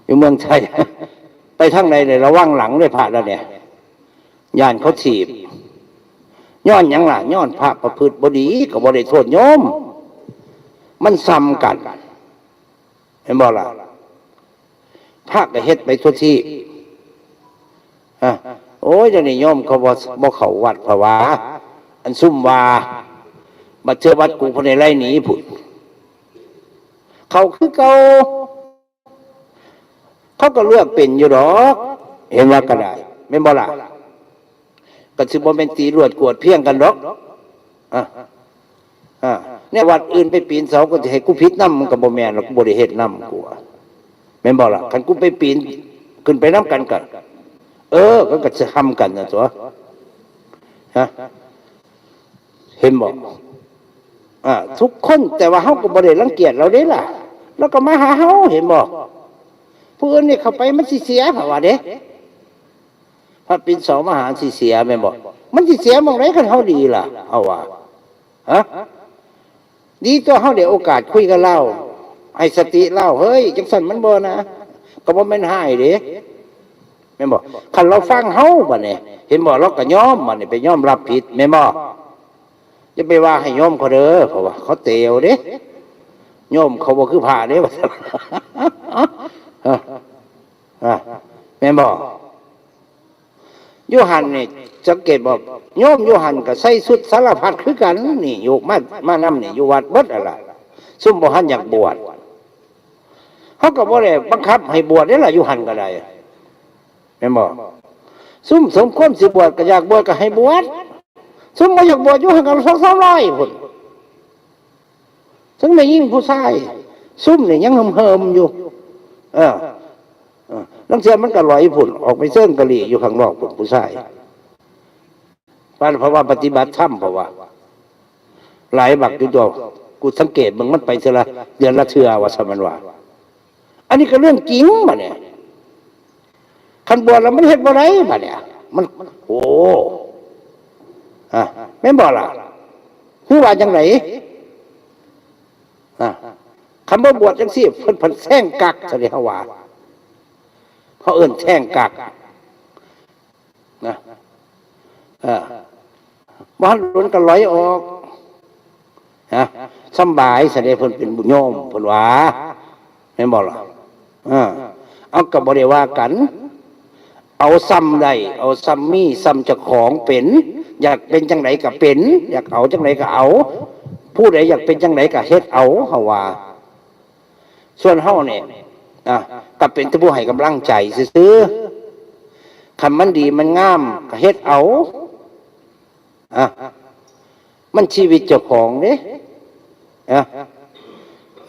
อยู่เมืองไทย ไปทางใดเนี่ย ระวังหลังเด้อ พระแล้วเนี่ย ย้านเขาถีบ ย้อนหยังล่ะ ย้อนพระประพฤติบ่ดี ก็บ่ได้โทษโยม มันซ้ำกัน เห็นบ่ล่ะ พระก็เฮ็ดไปทั่วทีป อ่ะ โอ้ย เดี๋ยวนี้โยมเขาบ่ บ่เข้าวัด เพราะว่า อันซุ่มว่า บัดเทื่อวัดกู เพิ่นได้ไล่หนีพุ้น เข้าคือเก่า เขาก็เลือกเป็นอยู่ดอก เห็นว่าก็ได้ แม่นบ่ล่ะ ก็สิบ่แม่นตีลวดกวดเพียงกันดอก อ่ะ อ่ะ เนี่ย วัดอื่นไปปีนเสาก็สิให้กูผิดนำ มันก็บ่แม่นหรอก กูบ่ได้เฮ็ดนำ กูว่า แม่นบ่ล่ะ คันกูไปปีน ขึ้นไปนำกันก็ เออ ก็ ก็สิทำกันน่ะตั๊ว ฮะ เห็นบ่ อ่า ทุกคน แต่ว่าเฮาก็บ่ได้รังเกียจลาวเด้ล่ะ ลาวก็มาหาเฮา เห็นบ่ ผู้อื่นนี่เข้าไปมันสิเสีย เฮาว่าเด้ พระปีนเสามาหาสิเสียแม่นบ่ มันสิเสียหม่องใดคันเฮาดีล่ะ เฮาว่า ฮะ ดีตั๊ว เฮาได้โอกาสคุยกับลาว ให้สติลาว เฮ้ย จังซั่นมันบ่นะ ก็บ่แม่นฮ้ายเด้ แม่นบ่? คันเราฟังเฮาบัดนี้ เห็นบ่? เราก็ยอมบัดนี้ ไปยอมรับผิด แม่นบ่? อย่าไปว่าให้โยมเขาเด้อ เพราะว่าเขาเตียวเด้ โยมเขาบ่คือพระเด้ ว่าซั่น เออ เออ แม่นบ่? อยู่หั่นนี่ สังเกตบ่? โยมอยู่หั่นก็ใส่ชุดสารพัดคือกัน นี่ อยู่มา มานำนี่ อยู่วัดเบิดนั่นล่ะ ซุมบ่ทันอยากบวช เขาก็บ่ได้บังคับให้บวชเด้ล่ะ อยู่หั่นก็ได้ แม่นบ่? ซุมสมควรสิบวชก็อยากบวชก็ให้บวช ซุมบ่อยากบวชอยู่หั่นก็สองสามร้อยพุ้น ทั้งแม่หญิงผู้ชาย ซุมนี่ยังเหิมๆอยู่ เออ เออ ลางเทื่อมันก็ลอยพุ้น ออกไปเซิงกะหรี่อยู่ข้างนอกพุ้น ผู้ชาย ปานเพราะว่าปฏิบัติธรรม เพราะว่า หลายบักอยู่ตัว กูสังเกตเบิ่งมันไปเทื่อละ เดือนละเทื่อ ว่าซั่นมันว่า อันนี้ก็เรื่องจริงบัดนี้ คันบวชแล้วมันเฮ็ดบ่ได้บัดนี้ มัน โอ้ อ่ะ แม่นบ่ล่ะ คือว่าจังได๋ อ่ะ คันบ่บวชจังซี่ เพิ่น เพิ่นแซงกัก ซะเด้ เฮาว่า เขาเอิ้นแซงกัก นะ เออ บ่ทันโดนก็ลอยออก นะ สำบาย ซะเด้ เพิ่นเป็นบุญโยม เพิ่นว่า แม่นบ่ล่ะ เออ เอาก็บ่ได้ว่ากัน เอาส่ำได้ เอาส่ำมี ส่ำเจ้าของเป็น อยากเป็นจังไดก็เป็น อยากเอาจังไดก็เอา ผู้ใดอยากเป็นจังไดก็เฮ็ดเอา เฮาว่า ส่วนเฮานี่ อ่ะ ก็เป็นแต่ผู้ให้กำลังใจซื่อๆ คันมันดีมันงามก็เฮ็ดเอา อ่ะ มันชีวิตเจ้าของเด้ อ่ะ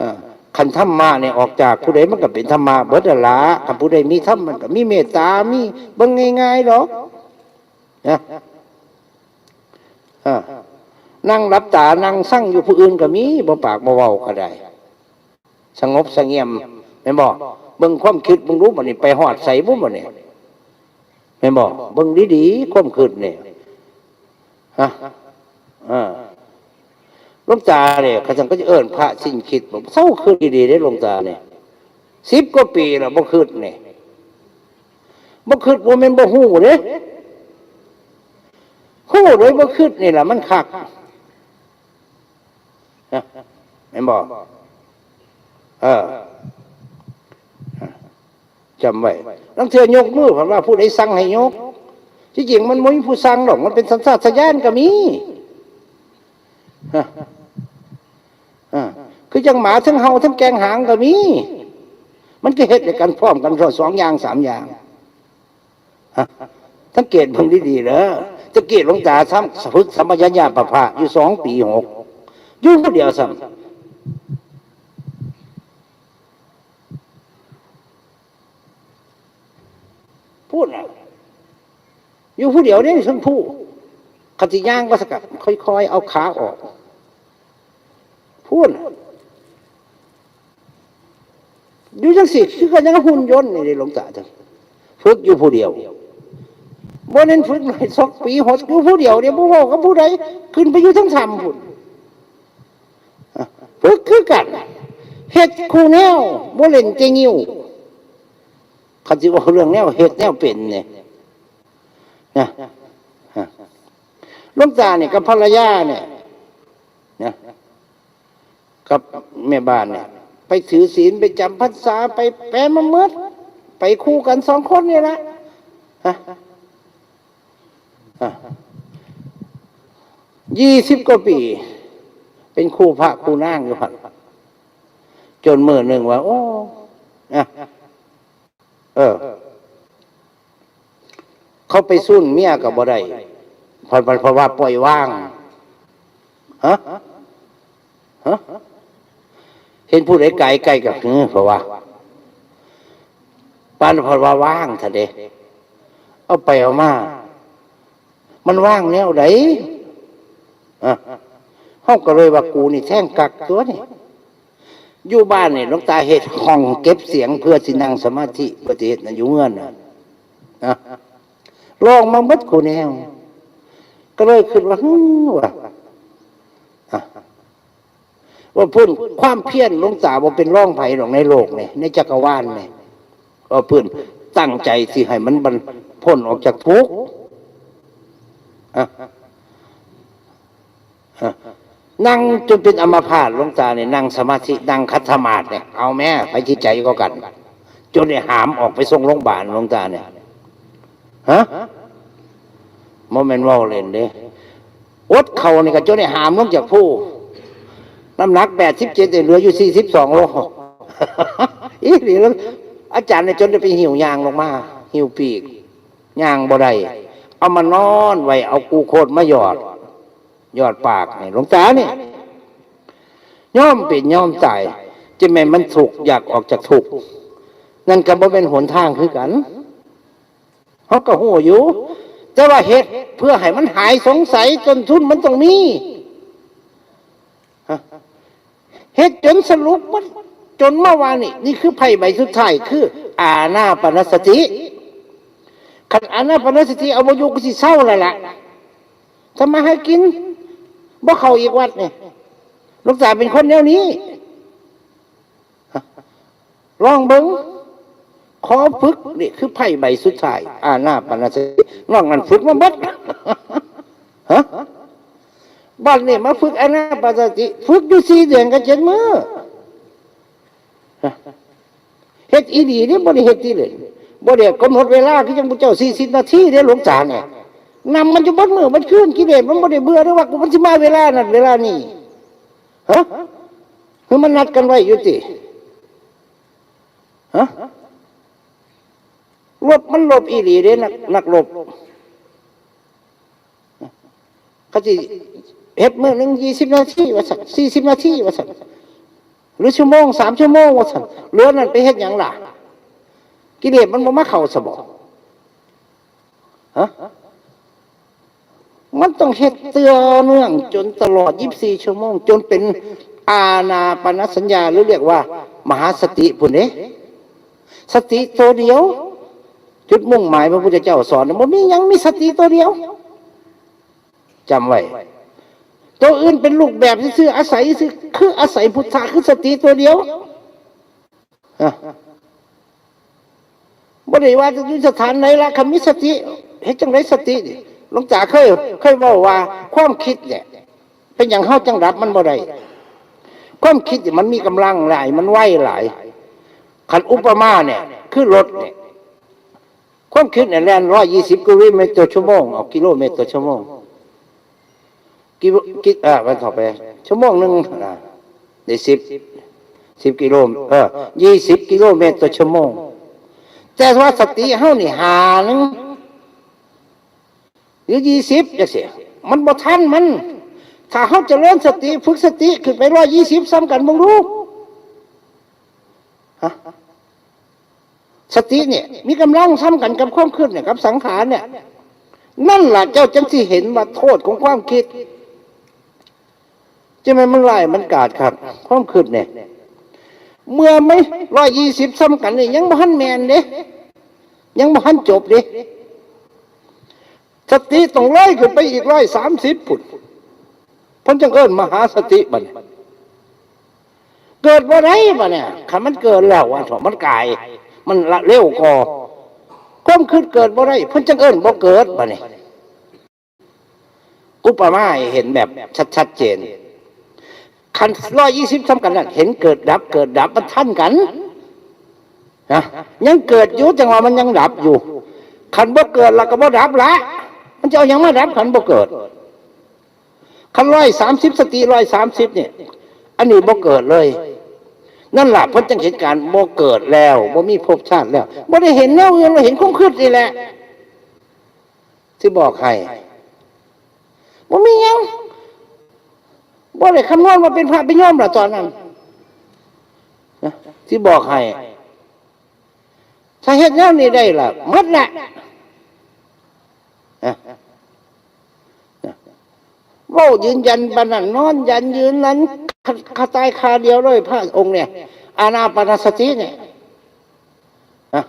อ่ะ คันธรรมะนี่ออกจากผู้ใดมันก็เป็นธรรมะเบิดนั่นล่ะ คันผู้ใดมีธรรมมันก็มีเมตตา มี เบิ่งง่ายๆดอก นะ อ่ะ นั่งหลับตา นั่งซังอยู่ผู้อื่นก็มี บ่ปากบ่เว้าก็ได้ สงบเสงี่ยม แม่นบ่? เบิ่งความคิด เบิ่งรู้บัดนี้ ไปฮอดไสบุบัดนี้ แม่นบ่? เบิ่งดีๆ ความคิดนี่ ฮะ เออ หลวงตาเนี่ย เขาจั่งก็จะเอิ้นพระสิ้นคิด บอกเซาคิดดีๆ เด้หลวงตาเนี่ย สิบกว่าปีแล้ว บ่คิดนี่ บ่คิด บ่แม่นบ่ฮู้เด้ ฮู้โดยบ่คิดนี่ล่ะมันคัก นะ แม่นบ่? เออ จำไว้ ลางเทื่อยกมือ เพิ่นว่าผู้ใดสั่งให้ยก ที่จริงมันบ่มีผู้สั่งดอก มันเป็นสัญชาตญาณก็มี ฮะ อ่า คือจั่งหมาทั้งเห่าทั้งแกว่งหางก็มี มันก็เฮ็ดด้วยกันพร้อมกันสองอย่างสามอย่าง ฮะ สังเกตเบิ่งดีๆ เด้อ ตะกี้หลวงตาซ้ำฝึกสัมปชัญญะปะพะอยู่สองปีหก อยู่ผู้เดียวซ้ำ พูดน่ะ อยู่ผู้เดียวเด้ ทั้งผู้ คันสิย่างก็สกัด ค่อยๆ เอาขาออก พูดน่ะ อยู่จั่งซี้ คือกันยังหุ่นยนต์นี่เด้หลวงตาจั่ง ฝึกอยู่ผู้เดียว บ่แม่นฝึกหน่อย สองปีหก อยู่ผู้เดียวเด้ บ่เว้ากับผู้ใด ขึ้นไปอยู่เทิงถ้ำพู้น ฝึกคือกัน เฮ็ดคู่แนว บ่เล่นแต่งิ้ว คันสิเว้าเรื่องแนวเฮ็ดแนวเป็นนี่ นะ หลวงตานี่กับภรรยาเนี่ย นะ กับแม่บ้านเนี่ย ไปถือศีล ไปจำพรรษา ไปแปะมาหมด ไปคู่กันสองคนนี่ละ ฮะ อ่ะ ยี่สิบกว่าปี เป็นคู่พระคู่นางอยู่หั่น จนมื้อหนึ่งว่า โอ้ อ่ะ เออ เขาไปซุ่นเมียก็บ่ได้ เพราะ เพราะว่าปล่อยวาง ฮะ ฮะ เห็นผู้ใดไกลๆ ก็ เออ เพราะว่า ปานเพราะว่าวางซะเด้ เอาไปเอามา มันวางแนวใด อ่ะ เฮาก็เลยว่า กูนี่แทงกักตัวนี่ อยู่บ้านนี่หลวงตาเฮ็ดห้องเก็บเสียงเพื่อสินั่งสมาธิ เพื่อสิเฮ็ดนั่นอยู่เฮือนน่ะ นะ ลองมาเบิดคู่แนว ก็เลยคิดว่า ฮึ ว่า อ่ะ ว่าพู้น ความเพียรหลวงตาบ่เป็นรองไผดอกในโลกนี่ ในจักรวาลนี่ ว่าพู้น ตั้งใจสิให้มันบรร พ้นออกจากทุกข์ อ่ะ อ่ะ นั่งจนเป็นอัมพาต หลวงตาเนี่ย นั่งสมาธิ นั่งขัดสมาธิเนี่ย เอาแม่ ไปที่ใจก็กัน จนได้หามออกไปส่งโรงพยาบาล หลวงตาเนี่ย ฮะ บ่แม่นเว้าเล่นเด้ อดข้าวนี่ก็จนได้หามลงจากภู น้ำหนัก แปดสิบเจ็ดเนี่ย เหลืออยู่ สี่สิบสอง โล อีหลีแล้ว อาจารย์เนี่ยจนได้ไปหิ้วย่างลงมา หิ้วปีก ย่างบ่ได้ เอามานอนไว้ เอากลูโคสมาหยอด หยอดปากให้หลวงตานี่ ยอมเป็นยอมตาย จะแม่นมันทุกข์ อยากออกจากทุกข์ นั่นก็บ่เป็นหนทางคือกัน เฮาก็ฮู้อยู่ แต่ว่าเฮ็ดเพื่อให้มันหายสงสัย ต้นทุนมันต้องมี ฮะ เฮ็ดจนสรุปหมด จนมาว่านี่ นี่คือไพ่ใบสุดท้าย คืออานาปานสติ คันอานาปานสติเอาบ่อยู่ ก็สิเซาแล้วล่ะ ทำมาหากิน บ่เข้าอีกวัดนี่ หลวงตาเป็นคนแนวนี้ ฮะ ลองเบิ่ง ขอฝึก นี่คือไพ่ใบสุดท้าย อานาปานสติ นอกนั้นฝึกมาเบิด ฮะ บัดนี้มาฝึกอานาปานสติ ฝึกอยู่สี่เดือนกับเจ็ดมื้อ ฮะ เฮ็ดอีหลีเด้ บ่ได้เฮ็ดที่เล่น บ่ได้กำหนดเวลา คือจั่งพระเจ้า สี่สิบนาทีเด้ หลวงตาเนี่ย นำมันอยู่เบิดมื้อเบิดคืน กิเลสมันบ่ได้เบื่อเด้ ว่ากูมันสิมาเวลานั้นเวลานี้ ฮะ คือมันนัดกันไว้อยู่ติ ฮะ ลบมันลบอีหลีเด้ นัก นักลบ เขาสิเฮ็ดมื้อหนึ่ง ยี่สิบนาที ว่าซั่น สี่สิบนาที ว่าซั่น หรือชั่วโมง สามชั่วโมง ว่าซั่น เหลือนั้นไปเฮ็ดหยังล่ะ กิเลสมันบ่มาเข้าซะบ่ ฮะ มันต้องเฮ็ดเตื้อเนื่องจนตลอด ยี่สิบสี่ ชั่วโมง จนเป็นอานาปานสัญญา หรือเรียกว่ามหาสติพุ้นเด้ สติตัวเดียว จุดมุ่งหมายพระพุทธเจ้าสอน บ่มีหยัง มีสติตัวเดียว จำไว้ ตัวอื่นเป็นรูปแบบซื่อๆ อาศัยซื่อ คืออาศัยพุทธะ คือสติตัวเดียว อ่ะ บ่ได้ว่าจะอยู่สถานไหนละ คันมีสติ เฮ็ดจั่งใดสตินี่ หลวงตาเคย เคยเว้าว่า ความคิดเนี่ย เป็นหยังเฮาจั่งดับมันบ่ได้ ความคิดเนี่ยมันมีกำลังหลาย มันไวหลาย คันอุปมาเนี่ย คือรถเนี่ย ความคิดเนี่ยแล่น ร้อยยี่สิบ กิโลเมตรต่อชั่วโมง เอา กิโลเมตรต่อชั่วโมง กิโล กิ เอ่อ มันเข้าไป ชั่วโมงหนึ่ง อ่า ได้ สิบ สิบ กิโล เออ ยี่สิบ กิโลเมตรต่อชั่วโมง แต่ว่าสติเฮานี่ ห้าหนึ่ง หรือ ยี่สิบ จั่งซี้ มันบ่ทันมัน ถ้าเฮาเจริญสติ ฝึกสติขึ้นไป ร้อยยี่สิบ ซ้ำกันเบิ่งดู ฮะ สติเนี่ย มีกำลังซ้ำกันกับความคิดเนี่ย กับสังขารเนี่ย นั่นล่ะเจ้าจั่งสิเห็นว่าโทษของความคิด จั่งแม่นมันร้ายมันกาจคัก ความคิดเนี่ย เมื่อไม่ ร้อยยี่สิบ ซ้ำกันนี่ ยังบ่ทันแม่นเด้ ยังบ่ทันจบเด้ สติต้องเลยขึ้นไปอีก ร้อยสามสิบ พุ้น เพิ่นจั่งเอิ้นมหาสติบัดนี้ เกิดบ่ได้บัดเนี่ย คันมันเกิดแล้วว่าเถาะ มันกาย มันละเร็วกว่า ความคิดเกิดบ่ได้ เพิ่นจั่งเอิ้นบ่เกิดบัดนี้ อุปมาให้เห็นแบบชัดๆเจน คัน ร้อยยี่สิบ ซ้ำกันนั่น เห็นเกิดดับ เกิดดับ มันทันกัน นะ ยังเกิดอยู่ จั่งว่ามันยังดับอยู่ คันบ่เกิดแล้วก็บ่ดับละ มันจะเอาหยังมาดับ คันบ่เกิด คัน ร้อยสามสิบ สติ ร้อยสามสิบ เนี่ย อันนี้บ่เกิดเลย นั่นล่ะ เพิ่นจั่งเห็นการบ่เกิดแล้ว บ่มีภพชาติแล้ว บ่ได้เห็นแนวอื่น บ่เห็นความคิดนี่แหละ สิบอกให้ บ่มีหยัง บ่ได้คำนวณว่าเป็นพระเป็นโยมล่ะตอนนั้น นะ สิบอกให้ ถ้าเฮ็ดแนวนี้ได้ล่ะ หมดละ นะ นะ เว้ายืนยันปานนั้น นอนยันยืนนั้น คา คาตายคาเดียวเลย พระองค์เนี่ย อานาปานสติเนี่ย นะ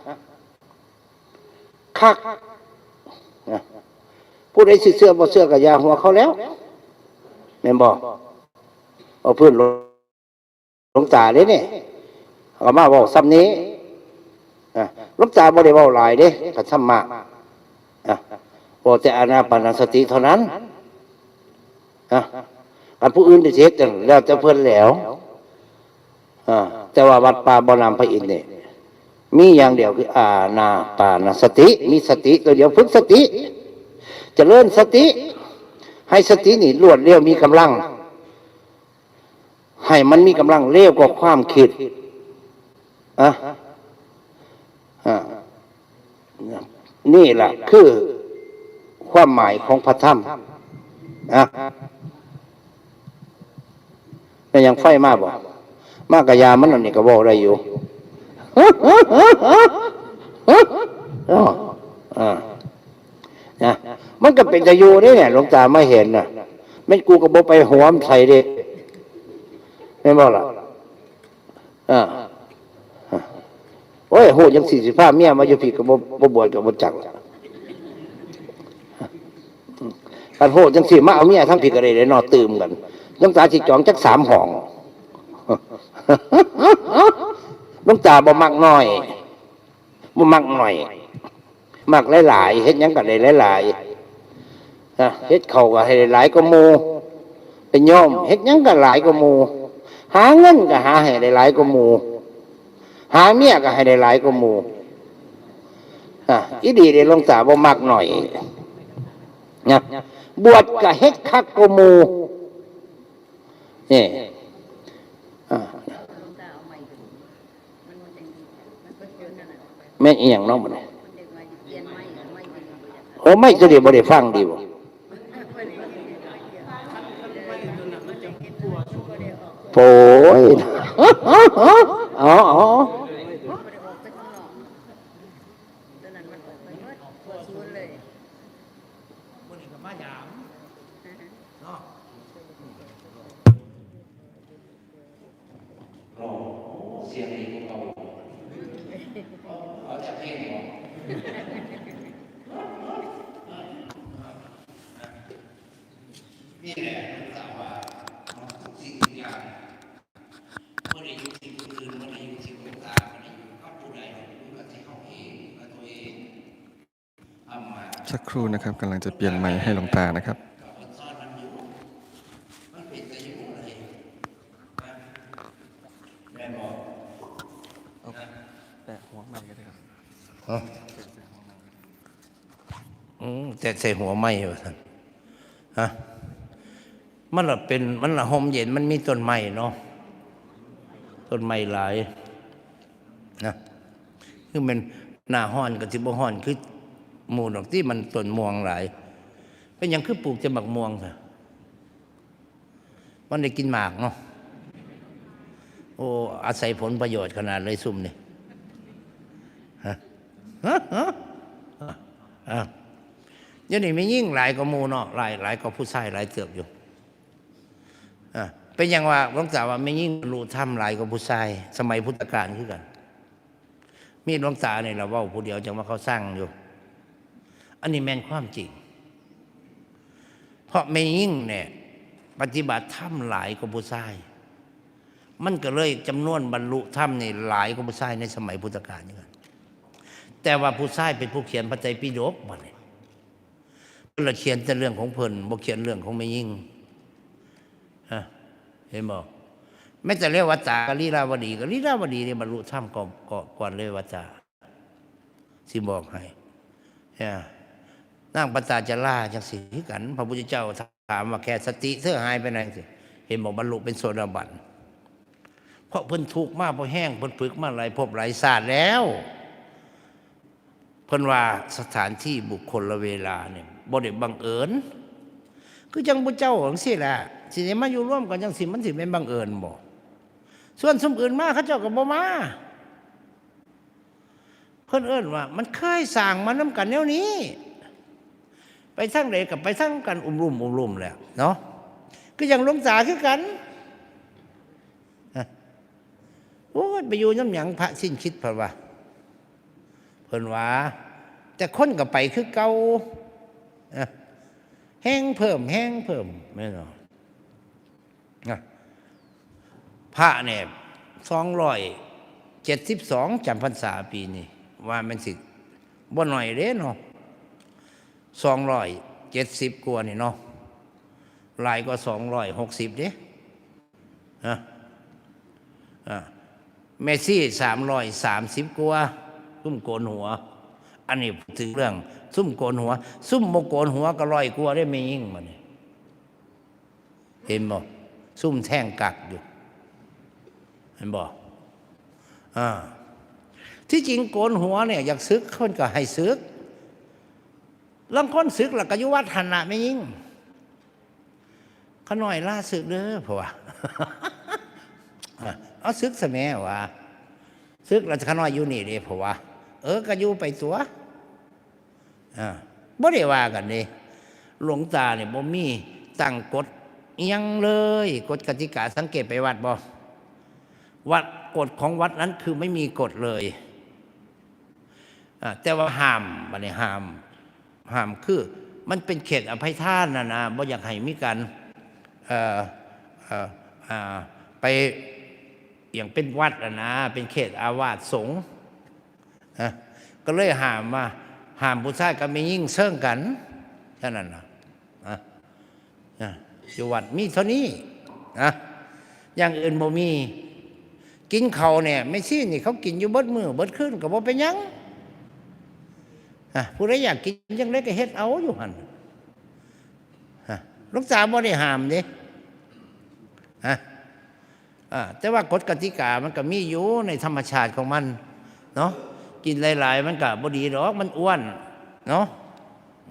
คัก นะ ผู้ใดสิเชื่อบ่เชื่อก็อย่าหัวเขาแล้ว แม่นบ่ เอาพื้นหลวงตาเด้เนี่ย เอามาเว้าซ้ำนี้ นะ ลวงตาบ่ได้เว้าหลายเด้ กับธรรมะ อ่ะ บอกแต่อานาปานสติเท่านั้น อ่ะ อันผู้อื่นได้เฮ็ดจั่งแล้วแต่เพิ่นแล้ว อ่า แต่ว่าวัดป่าบ่อน้ำพระอินทร์นี่ มีอย่างเดียวคืออานาปานสติ มีสติตัวเดียว ฝึกสติ เจริญสติ ให้สตินี่รวดเร็วมีกำลัง ให้มันมีกำลังเร็วกว่าความคิด อ่ะ อ่ะ นี่แหละคือความหมายของพระธรรม อ่ะ แม่นหยังไฟมาบ่ มากะยามันอันนี้ก็เว้าได้อยู่ อ๋อ อ่า นะ มันก็เป็นตาอยู่เด้เนี่ย หลวงตามาเห็นน่ะ แม่นกูก็บ่ไปหวมใส่เด้ แม่นบ่ล่ะ อ่า โอ้ย ฮู้จังสี่สิบห้าเมียมาอยู่พี้ก็บ่ บ่บวชก็บ่จักล่ะ คันฮู้จังสี่มาเอาเมียทั้งพี้ก็ได้เลยเนาะ ตื่มกัน หลวงตาสิจองจักสามห้อง หลวงตาบ่มักน้อย บ่มักน้อย มักหลายๆ เฮ็ดหยังก็ได้หลายๆ นะ เฮ็ดข้าวก็ให้ได้หลายกว่าหมู่ เป็นโยม เฮ็ดหยังก็หลายกว่าหมู่ หาเงินก็หาให้ได้หลายกว่าหมู่ หาเมียก็ให้ได้หลายกว่าหมู่ อ่ะ อีดีเด้ หลวงตาบ่มักน้อย นะ บวชก็เฮ็ดคักกว่าหมู่ นี่ อ่ะ แม่นอีหยังเนาะบัดนี้ โอ้ ไม่จะได้บ่ได้ฟังดีบ่ โอ้ย อ๋อ อ๋อ ร้อง โอ้ เสียงดีกว่าเก่า เอาจากเพลงบ่ นี่แหละ หลวงตาว่า ทุกสิ่งทุกอย่าง บ่ได้อยู่ที่ผู้อื่น บ่ได้อยู่ที่หลวงตา บ่ได้อยู่กับผู้ใด อยู่กับที่เฮาเอง อยู่กับตัวเอง สักครู่นะครับ กำลังจะเปลี่ยนไมค์ให้หลวงตานะครับ เอาแตะหัวไมค์ก็ได้ครับ ฮะ อืม แตะใส่หัวไมค์ว่าซั่น ฮะ มันละเป็น มันละร่มเย็น มันมีต้นไม้เนาะ ต้นไม้หลาย นะ คือแม่นหน้าร้อนก็สิบ่ร้อนคือหมู่ดอกติ มันต้นม่วงหลาย เป็นหยังคือปลูกแต่บักม่วงซะ มันได้กินหมากเนาะ โอ้ อาศัยผลประโยชน์ขนาดเลยซุมนี่ ฮะ ฮะ ฮะ อ่ะ เดี๋ยวนี้แม่หญิงหลายกว่าหมู่เนาะ หลาย หลายกว่าผู้ชายหลายเติบอยู่ อ่ะ เป็นหยังว่า หลวงตาว่าแม่หญิงบรรลุธรรมหลายกว่าผู้ชาย สมัยพุทธกาลคือกัน มีหลวงตานี่ล่ะเว้าผู้เดียว จั่งว่าเขาซังอยู่ อันนี้แม่นความจริง เพราะแม่หญิงเนี่ย ปฏิบัติธรรมหลายกว่าผู้ชาย มันก็เลยจำนวนบรรลุธรรมนี่หลายกว่าผู้ชายในสมัยพุทธกาลคือกัน แต่ว่าผู้ชายเป็นผู้เขียนพระไตรปิฎกบัดนี้ เพิ่นละเขียนแต่เรื่องของเพิ่น บ่เขียนเรื่องของแม่หญิง ฮะ เห็นบ่ แม้แต่เรวตากับลีลาวดี ก็ลีลาวดีนี่บรรลุธรรมก็ ก็ก่อนเรวตา สิบอกให้ เนี่ย นางปตาจาราจังซี่คือกัน พระพุทธเจ้าถามว่า แค่สติเธอหายไปไหนสิ เห็นบอกบรรลุเป็นโสดาบัน เพราะเพิ่นทุกข์มาพอแฮง เพิ่นฝึกมาหลายภพหลายชาติแล้ว เพิ่นว่าสถานที่ บุคคล และเวลาเนี่ยบ่ได้บังเอิญ คือจั่งหมู่เจ้าจั่งซี้แหละ สิได้มาอยู่ร่วมกันจั่งซี้ มันสิแม่นบังเอิญบ่ ส่วนซุมอื่นมา เขาเจ้าก็บ่มา เพิ่นเอิ้นว่ามันเคยสร้างมานำกันแนวนี้ ไปทางใดก็ไปทางกัน อุ้มลุ่มอุ้มลุ่มแหละเนาะ คือจั่งหลวงตาคือกัน ฮะ โอ้ย ไปอยู่นำหยังพระสิ้นคิด เพิ่นว่า เพิ่นว่า แต่คนก็ไปคือเก่า ฮะ แฮงเพิ่ม แฮงเพิ่ม แม่นบ่ นะ พระเนี่ย สองร้อยเจ็ดสิบสอง จำพรรษาปีนี้ ว่ามันสิบ่น้อยเด้เนาะ สองร้อยเจ็ดสิบกว่านี่เนาะ หลายกว่าสองร้อยหกสิบเด้ นะ อ่า แม่ชีสามร้อยสามสิบกว่า ซุ่มโกนหัว อันนี้พูดถึงเรื่องซุ่มโกนหัว ซุ่มบ่โกนหัวก็ร้อยกว่าได้แม่ยิ่งมาเนี่ย เห็นบ่ ซุ่มแท่งกักอยู่ เห็นบ่ อ่า ที่จริงโกนหัวเนี่ย อยากสึกคนก็ให้สึก ลางคนสึกแล้วก็อยู่วัดหั้นละแม่ยิ่ง ข้าน้อยลาสึกเด้อ เพราะว่า อ่ะ เอาสึกซะแหมว่า สึกแล้วข้าน้อยอยู่นี่เด้ เพราะว่า เออ ก็อยู่ไปตัว อ่า บ่ได้ว่ากันเด้ หลวงตาเนี่ยบ่มีตั้งกฎอิหยังเลย กฎกติกา สังเกตไปวัดบ่ วัด กฎของวัดนั้นคือไม่มีกฎเลย อ่า แต่ว่าห้าม บัดนี้ห้าม ห้ามคือ มันเป็นเขตอภัยทานน่ะนะ บ่อยากให้มีการ เอ่อ เอ่อ อ่า ไป อย่างเป็นวัดน่ะนะ เป็นเขตอาวาสสงฆ์ นะ ก็เลยห้ามว่า ห้ามผู้ชายกับแม่หญิงเซิ่งกัน เท่านั้นน่ะ นะ นะ อยู่วัดมีเท่านี้ นะ อย่างอื่นบ่มี กินข้าวเนี่ย แม่ชีนี่เขากินอยู่เบิดมื้อเบิดคืนก็บ่เป็นหยัง นะ ผู้ใดอยากกินจั่งใดก็เฮ็ดเอาอยู่หั่น ฮะ หลวงตาบ่ได้ห้ามเด้ ฮะ อ่า แต่ว่ากฎกติกามันก็มีอยู่ในธรรมชาติของมัน เนาะ กินหลายๆ มันก็บ่ดีดอก มันอ้วน เนาะ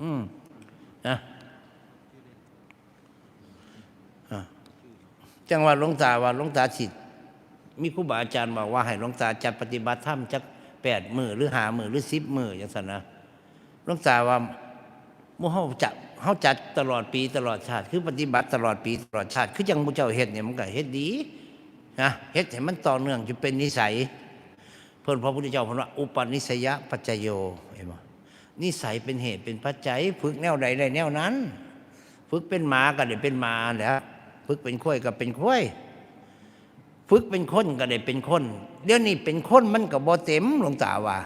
อืม นะ อ่า จั่งว่าหลวงตาว่าหลวงตาสิ มีครูบาอาจารย์บอกว่าให้หลวงตาจัดปฏิบัติธรรมจักแปดมื้อหรือห้ามื้อหรือสิบมื้อจั่งซั้นนะ หลวงตาว่า หมู่เฮาจะ เฮาจัดตลอดปีตลอดชาติ คือปฏิบัติตลอดปีตลอดชาติ คือจั่งหมู่เจ้าเฮ็ดเนี่ย มันก็เฮ็ดดี นะ เฮ็ดให้มันต่อเนื่องจนเป็นนิสัย เพิ่น พระพุทธเจ้าเพิ่นว่า อุปนิสัยปัจจโย เห็นบ่ นิสัยเป็นเหตุเป็นปัจจัย ฝึกแนวใดได้แนวนั้น ฝึกเป็นหมาก็ได้เป็นหมาแหล้ว ฝึกเป็นควายก็เป็นควาย ฝึกเป็นคนก็ได้เป็นคน เดี๋ยวนี้เป็นคนมันก็บ่เต็ม หลวงตาว่า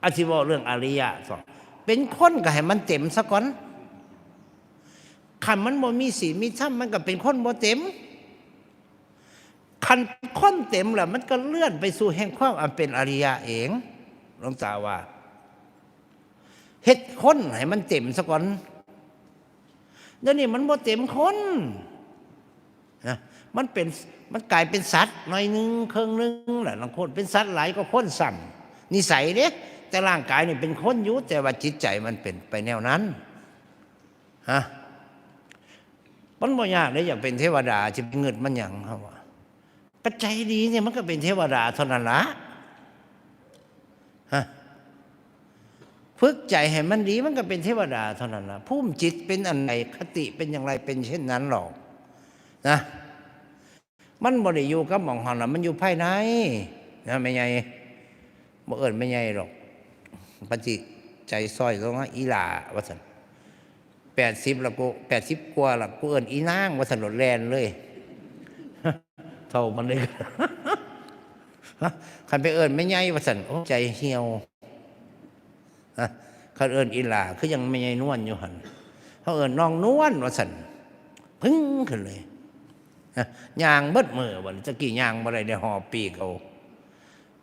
อาจสิเว้าเรื่องอริยะซะ เป็นคนก็ให้มันเต็มซะก่อน คันมันบ่มีศีลมีธรรม มันก็เป็นคนบ่เต็ม คันคนเต็มแล้ว มันก็เลื่อนไปสู่แห่งความอันเป็นอริยะเอง หลวงตาว่า เฮ็ดคนให้มันเต็มซะก่อน เดี๋ยวนี้มันบ่เต็มคน นะ มันเป็น มันกลายเป็นสัตว์หน่อยหนึ่ง ครึ่งหนึ่งแหละ ลางคนเป็นสัตว์หลายกว่าคนซ้ำ นิสัยเด้ แต่ร่างกายนี่เป็นคนอยู่ แต่ว่าจิตใจมันเป็นไปแนวนั้น ฮะ มันบ่ยากเด้ อยากเป็นเทวดา สิไปงึดมันหยัง เฮาว่า ก็ใจดีเนี่ย มันก็เป็นเทวดาเท่านั้นละ ฮะ ฝึกใจให้มันดี มันก็เป็นเทวดาเท่านั้นละ ภูมิจิตเป็นอันใด คติเป็นอย่างไร เป็นเช่นนั้นหรอก นะ มันบ่ได้อยู่กับหม่องหั้นล่ะ มันอยู่ภายใน นะ แม่ใหญ่ บ่เอิ้นแม่ใหญ่ดอก ปฏิใจซอยลงมา อีหล่า ว่าซั่น แปดสิบแล้ว กู แปดสิบกว่าแล้ว กูเอิ้นอีนาง ว่าซั่น โลดแล่นเลย เฒ่าปานใด คันไปเอิ้นแม่ใหญ่ ว่าซั่น โอ้ ใจเหี่ยว ฮะ คันเอิ้นอีหล่า คือยังแม่ใหญ่นวลอยู่หั่น เฮาเอิ้นน้องนวล ว่าซั่น พึ้งขึ้นเลย ฮะ ย่างเบิดมื้อบัดนี้ ตะกี้ย่างบ่ได้ ได้หอบปีกเอา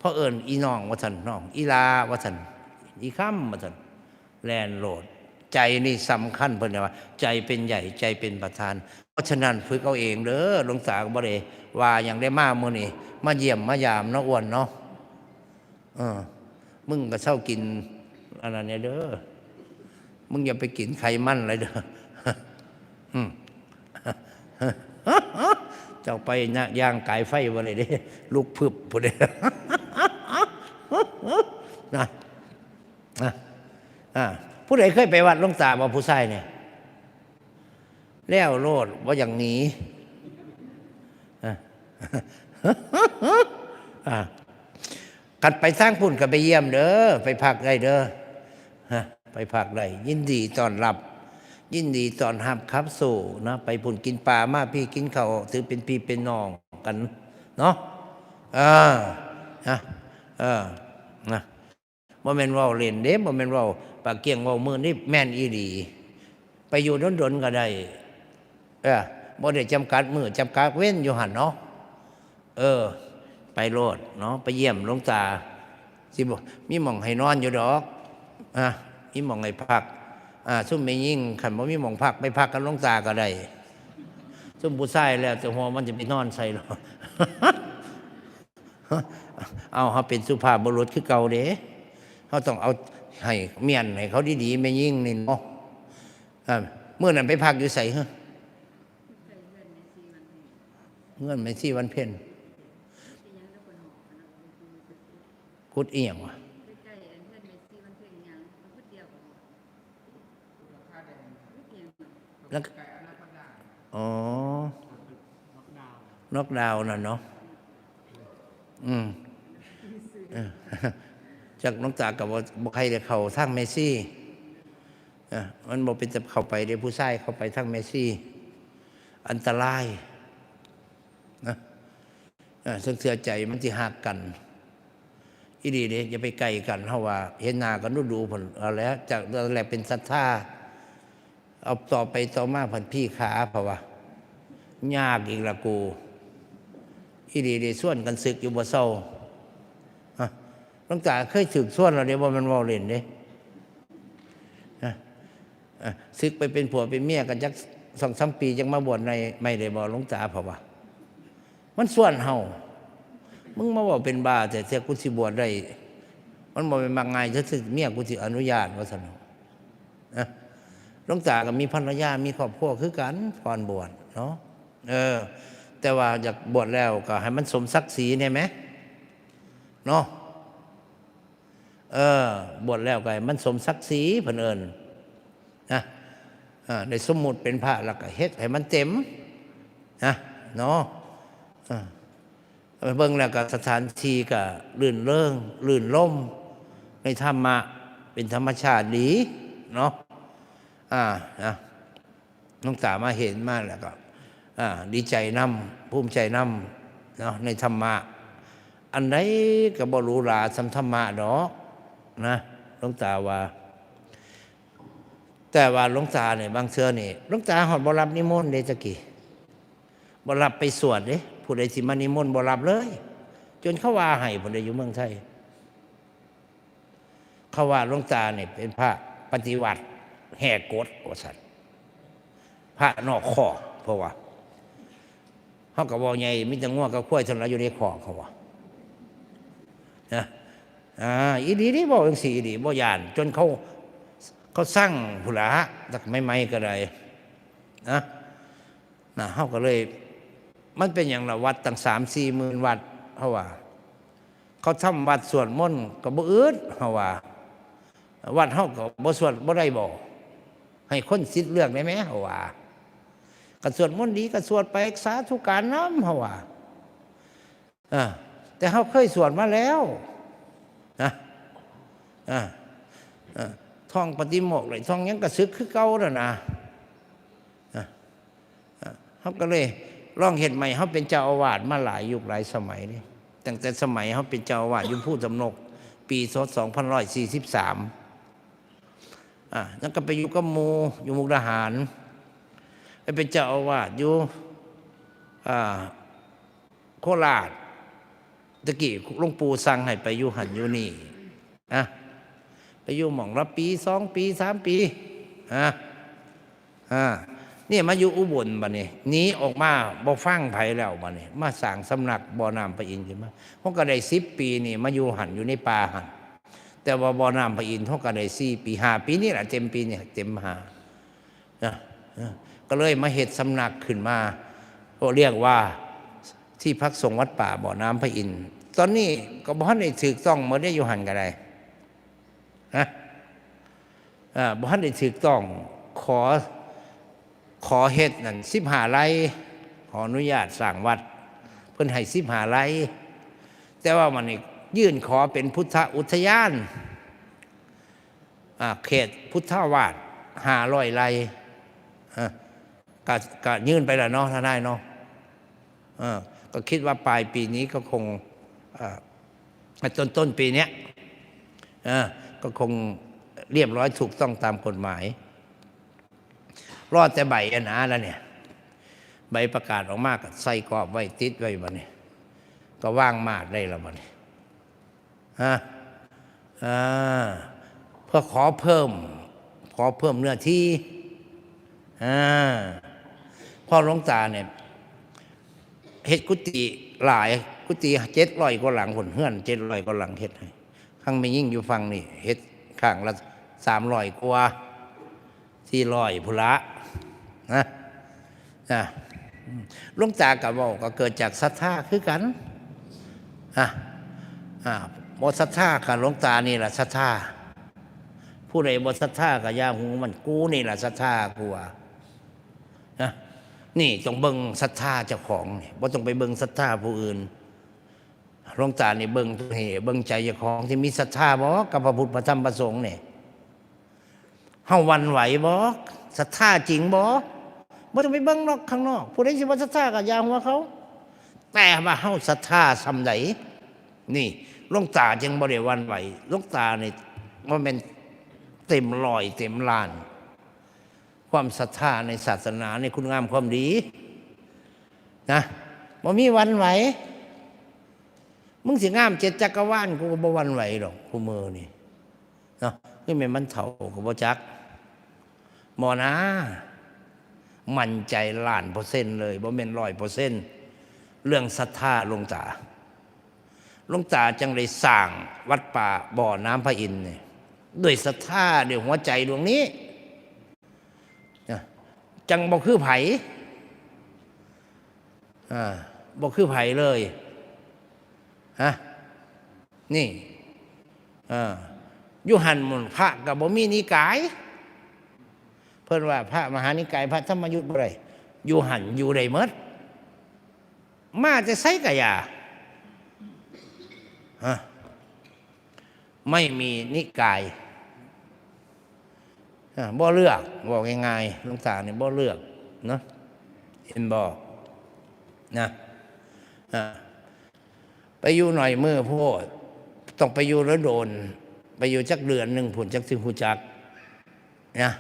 พอเอิ้นอีน้อง ว่าซั่น น้อง อีหล่า ว่าซั่น อีคำ ว่าซั่น แล่นโลด ใจนี่สำคัญ เพิ่นว่า ใจเป็นใหญ่ ใจเป็นประธาน เพราะฉะนั้นฝึกเอาเองเด้อ หลวงตาก็บ่ได้ว่าหยัง ได้มามื้อนี้ มาเยี่ยมมายามเนาะ อ้วนเนาะ เออ มึงก็เซากินอันนั้นแหน่เด้อ มึงอย่าไปกินไขมันหลายเด้อ อืม เจ้าไปนะ ย่างกายไฟบ่ได้เด้ ลุกพึบพุ้นเด้ นะ นะ อ่า ผู้ใดเคยไปวัดหลวงตาบ่ ผู้ชายเนี่ย แล้วโลด บ่อยากหนี อ่ะ อ่ะ คันไปทางพุ้นก็ไปเยี่ยมเด้อ ไปพักได้เด้อ ฮะ ไปพักได้ ยินดีต้อนรับ ยินดีต้อนรับขับสู้นะ ไปพุ้นกินปลา มาพี้กินข้าว ถือเป็นพี่เป็นน้องกันเนาะ เออ นะ เออ นะ บ่แม่นเว้าเล่นเด้ บ่แม่นเว้าปากเกี้ยงเว้ามื้นนี่ แม่นอีหลี ไปอยู่ดนๆก็ได้ เออ บ่ได้จำกัดมื้อจำกัดเวรอยู่หั่นเนาะ เออ ไปโลดเนาะ ไปเยี่ยมหลวงตา สิบ่ มีหม่องให้นอนอยู่ดอก อ่ะ มีหม่องให้พัก อ่า ซุมแม่หญิง คันบ่มีหม่องพัก ไปพักกับหลวงตาก็ได้ ซุมผู้ชายแล้วแต่หัวมันจะไปนอนใส่หรอก เอา เฮาเป็นสุภาพบุรุษคือเก่าเด้ เฮาต้องเอาให้เมียนให้เขาดีๆ แม่หญิงนี่เนาะ อ่า มื้อนั้นไปพักอยู่ไสเหรอ เฮือนแม่ชีวันเพ็ญ กุดอีหยังวะ แล้วก็ อ๋อ น็อกดาวน์น่ะเนาะ อืม เออ จักหลวงตาก็บ่ บ่ใครได้เข้าทางแม่ชี เออ มันบ่เป็นจะเข้าไปเด้ ผู้ชายเข้าไปทางแม่ชี อันตราย นะ เออ ซึ่งเทื่อใจมันสิฮักกัน อีหลีเด้ อย่าไปใกล้กัน เฮาว่า เห็นหน้ากันดูๆ พุ่น เอาแล้ว จากตอนแรกเป็นศรัทธา เอาต่อไปต่อมาพันพี่ขา เพราะว่า ยากอีกละกู อีหลีเด้ ชวนกันศึกอยู่บ่เซา ฮะ หลวงตาเคยถูกชวนแล้วเด้ บ่แม่นเว้าเล่นเด้ ฮะ อ่ะ ศึกไปเป็นผัวเป็นเมียกันจักสองสามปี จังมาบวชใน ไม่ได้บอกหลวงตา เพราะว่า มันส่วนเฮา มึงมาบอกเป็นบ้า แต่เสียกูสิบวชได้ มันบอกเป็นมักง่าย ถ้าสิเมียกูสิอนุญาต ว่าซั่นเนาะ นะ หลวงตาก็มีภรรยา มีครอบครัวคือกัน ก่อนบวชเนาะ เออ แต่ว่าอยากบวชแล้วก็ให้มันสมศักดิ์ศรีแน่ไหม เนาะ เออ บวชแล้วก็ให้มันสมศักดิ์ศรี เพิ่นเอิ้น นะ อ่า ได้สมมุติเป็นพระแล้วก็เฮ็ดให้มันเต็ม นะ เนาะ อ่า ไปเบิ่งแล้วก็สถานที่ก็รื่นเริง รื่นรมย์ในธรรมะ เป็นธรรมชาติดี เนาะ อ่า นะ หลวงตามาเห็นมาแล้วก็ อ่า ดีใจนำ ภูมิใจนำ เนาะ ในธรรมะ อันใดก็บ่หรูหราส่ำธรรมะดอก นะ หลวงตาว่า แต่ว่าหลวงตาเนี่ย บางเทื่อนี่ หลวงตาฮอดบ่รับนิมนต์เด้ ตะกี้ บ่รับไปสวดเด้ ผู้ใดสิมานิมนต์บ่รับเลย จนเขาว่าให้พุ้นเด้ อยู่เมืองไทย เขาว่าหลวงตาเนี่ยเป็นพระปฏิวัติ แหกกฎ ว่าซั่น พระนอกคอก เพราะว่า เฮาก็เว้าใหญ่ มีแต่งัวกับควายเท่านั้นอยู่ในคอก เขาว่า นะ อ่า อีหลีนี่ เว้าจั่งซี้อีหลี บ่ย้าน จนเขา เขาซังพุ้นล่ะ จักใหม่ๆก็ได้ นะ นะ เฮาก็เลย มันเป็นหยังล่ะ วัดตั้งสามสี่หมื่นวัด เฮาว่า เขาทำวัดสวดมนต์ก็บ่อึด เฮาว่า วัดเฮาก็บ่สวดบ่ได้บ่ ให้คนสิทธิ์เลือกได้แหม เฮาว่า ก็สวดมนต์ดีก็สวดไป สาธุการนำ เฮาว่า เออ แต่เฮาเคยสวดมาแล้ว นะ เออ เออ ท่องปาฏิโมกข์เลย ท่องหยังก็สึกคือเก่านั่นนะ เออ เออ เฮาก็เลยลองเฮ็ดใหม่ เฮาเป็นเจ้าอาวาสมาหลายยุคหลายสมัยเด้ ตั้งแต่สมัยเฮาเป็นเจ้าอาวาสอยู่ภูตำนก ปี ศ. สองพันร้อยสี่สิบสาม อ่า แล้วก็ไปอยู่กับหมู่ อยู่มุกดาหาร ไปเป็นเจ้าอาวาสอยู่ อ่า โคราช ตะกี้หลวงปู่สั่งให้ไปอยู่หั่นอยู่นี่ นะ ไปอยู่หม่องละปี สองปี สามปี นะ อ่า เนี่ยมาอยู่อุบลบัดนี้ หนีออกมาบ่ฟังไผแล้วบัดนี้ มาสร้างสำนักบ่อน้ำพระอินทร์ขึ้นมา เฮาก็ได้สิบปีนี่ มาอยู่หั่น อยู่ในป่าหั่น แต่ว่าบ่อน้ำพระอินทร์เฮาก็ได้สี่ปี ห้าปีนี่แหละ เต็มปีนี่ เต็มห้า นะ นะ ก็เลยมาเฮ็ดสำนักขึ้นมา ก็เรียกว่าที่พักสงฆ์วัดป่าบ่อน้ำพระอินทร์ ตอนนี้ก็บ่ทันได้ถูกต้องหมดเด้ อยู่หั่นก็ได้ นะ อ่า บ่ทันได้ถูกต้อง ขอ ขอเฮ็ดนั่นสิบห้าไร่ ขออนุญาตสร้างวัด เพิ่นให้สิบห้าไร่ แต่ว่ามันนี่ยื่นขอเป็นพุทธอุทยาน อ่า เขตพุทธาวาสห้าร้อยไร่ อ่า ก็ ก็ยื่นไปแล้วเนาะ ทนายเนาะ เออ ก็คิดว่าปลายปีนี้ก็คง เอ่อ ต้น ต้นปีเนี้ย อ่า ก็คงเรียบร้อยถูกต้องตามกฎหมาย รอดแต่ใบอันนั้นแล้วเนี่ย ใบประกาศออกมาก็ใส่กรอบไว้ติดไว้บัดนี้ ก็วางหมากได้แล้วบัดนี้ ฮะ อ่า เพื่อขอเพิ่ม ขอเพิ่มเนื้อที่ อ่า พ่อหลวงตาเนี่ย เฮ็ดกุฏิหลาย กุฏิเจ็ดร้อยกว่าหลัง คนเฮือนเจ็ดร้อยกว่าหลังเฮ็ดให้ ทั้งแม่ยิ่งอยู่ฝั่งนี่ เฮ็ดข้างละสามร้อยกว่า สี่ร้อยพุนละ นะ นะ อืม หลวงตาก็เว้าก็เกิดจากศรัทธาคือกัน อ่ะ อ่ะ บ่ศรัทธาก็หลวงตานี่ล่ะศรัทธา ผู้ใดบ่ศรัทธาก็อย่าหูมัน กูนี่ล่ะศรัทธา กูว่า นะ นี่ต้องเบิ่งศรัทธาเจ้าของนี่ บ่ต้องไปเบิ่งศรัทธาผู้อื่น หลวงตานี่เบิ่งตัวเอง เบิ่งใจเจ้าของที่มีศรัทธาบ่กับพระพุทธพระธรรมพระสงฆ์นี่ เฮาหวั่นไหวบ่ ศรัทธาจริงบ่ บ่ต้องไปเบิ่งดอกข้างนอก ผู้ใดสิว่าศรัทธาก็อย่าหัวเขา แต่ว่าเฮาศรัทธาส่ำใด นี่ หลวงตาจึงบ่ได้หวั่นไหว หลวงตานี่บ่แม่นเต็มร้อยเต็มล้าน ความศรัทธาในศาสนา ในคุณงามความดี นะ บ่มีหวั่นไหว มึงสิงามเจ็ดจักรวาล กูก็บ่หวั่นไหวดอก คู่มื้อนี่ เนาะ คือแม่นมันเฒ่าก็บ่จัก บ่นะ มั่นใจล้านเปอร์เซ็นต์เลย บ่แม่นร้อยเปอร์เซ็นต์ เรื่องศรัทธาหลวงตา หลวงตาจังได้สร้างวัดป่าบ่อน้ำพระอินทร์นี่ ด้วยศรัทธา ด้วยหัวใจดวงนี้ นะ จังบ่คือไผ อ่า บ่คือไผเลย ฮะ นี่ อ่า อยู่หั่นหมุนพระก็บ่มีนิกาย เพิ่นว่าพระมหานิกาย พระธรรมยุตบ่ได้ อยู่หั่นอยู่ได้หมด มาแต่ไสก็อย่า ฮะ ไม่มีนิกาย อ่า บ่เลือก เว้าง่ายๆ หลวงตานี่บ่เลือกเนาะ เห็นบ่ นะ อ่า ไปอยู่หน่อยมื้อโพด ต้องไปอยู่แล้วโดน ไปอยู่จักเดือนหนึ่งพุ้น จักสิฮู้จัก นะ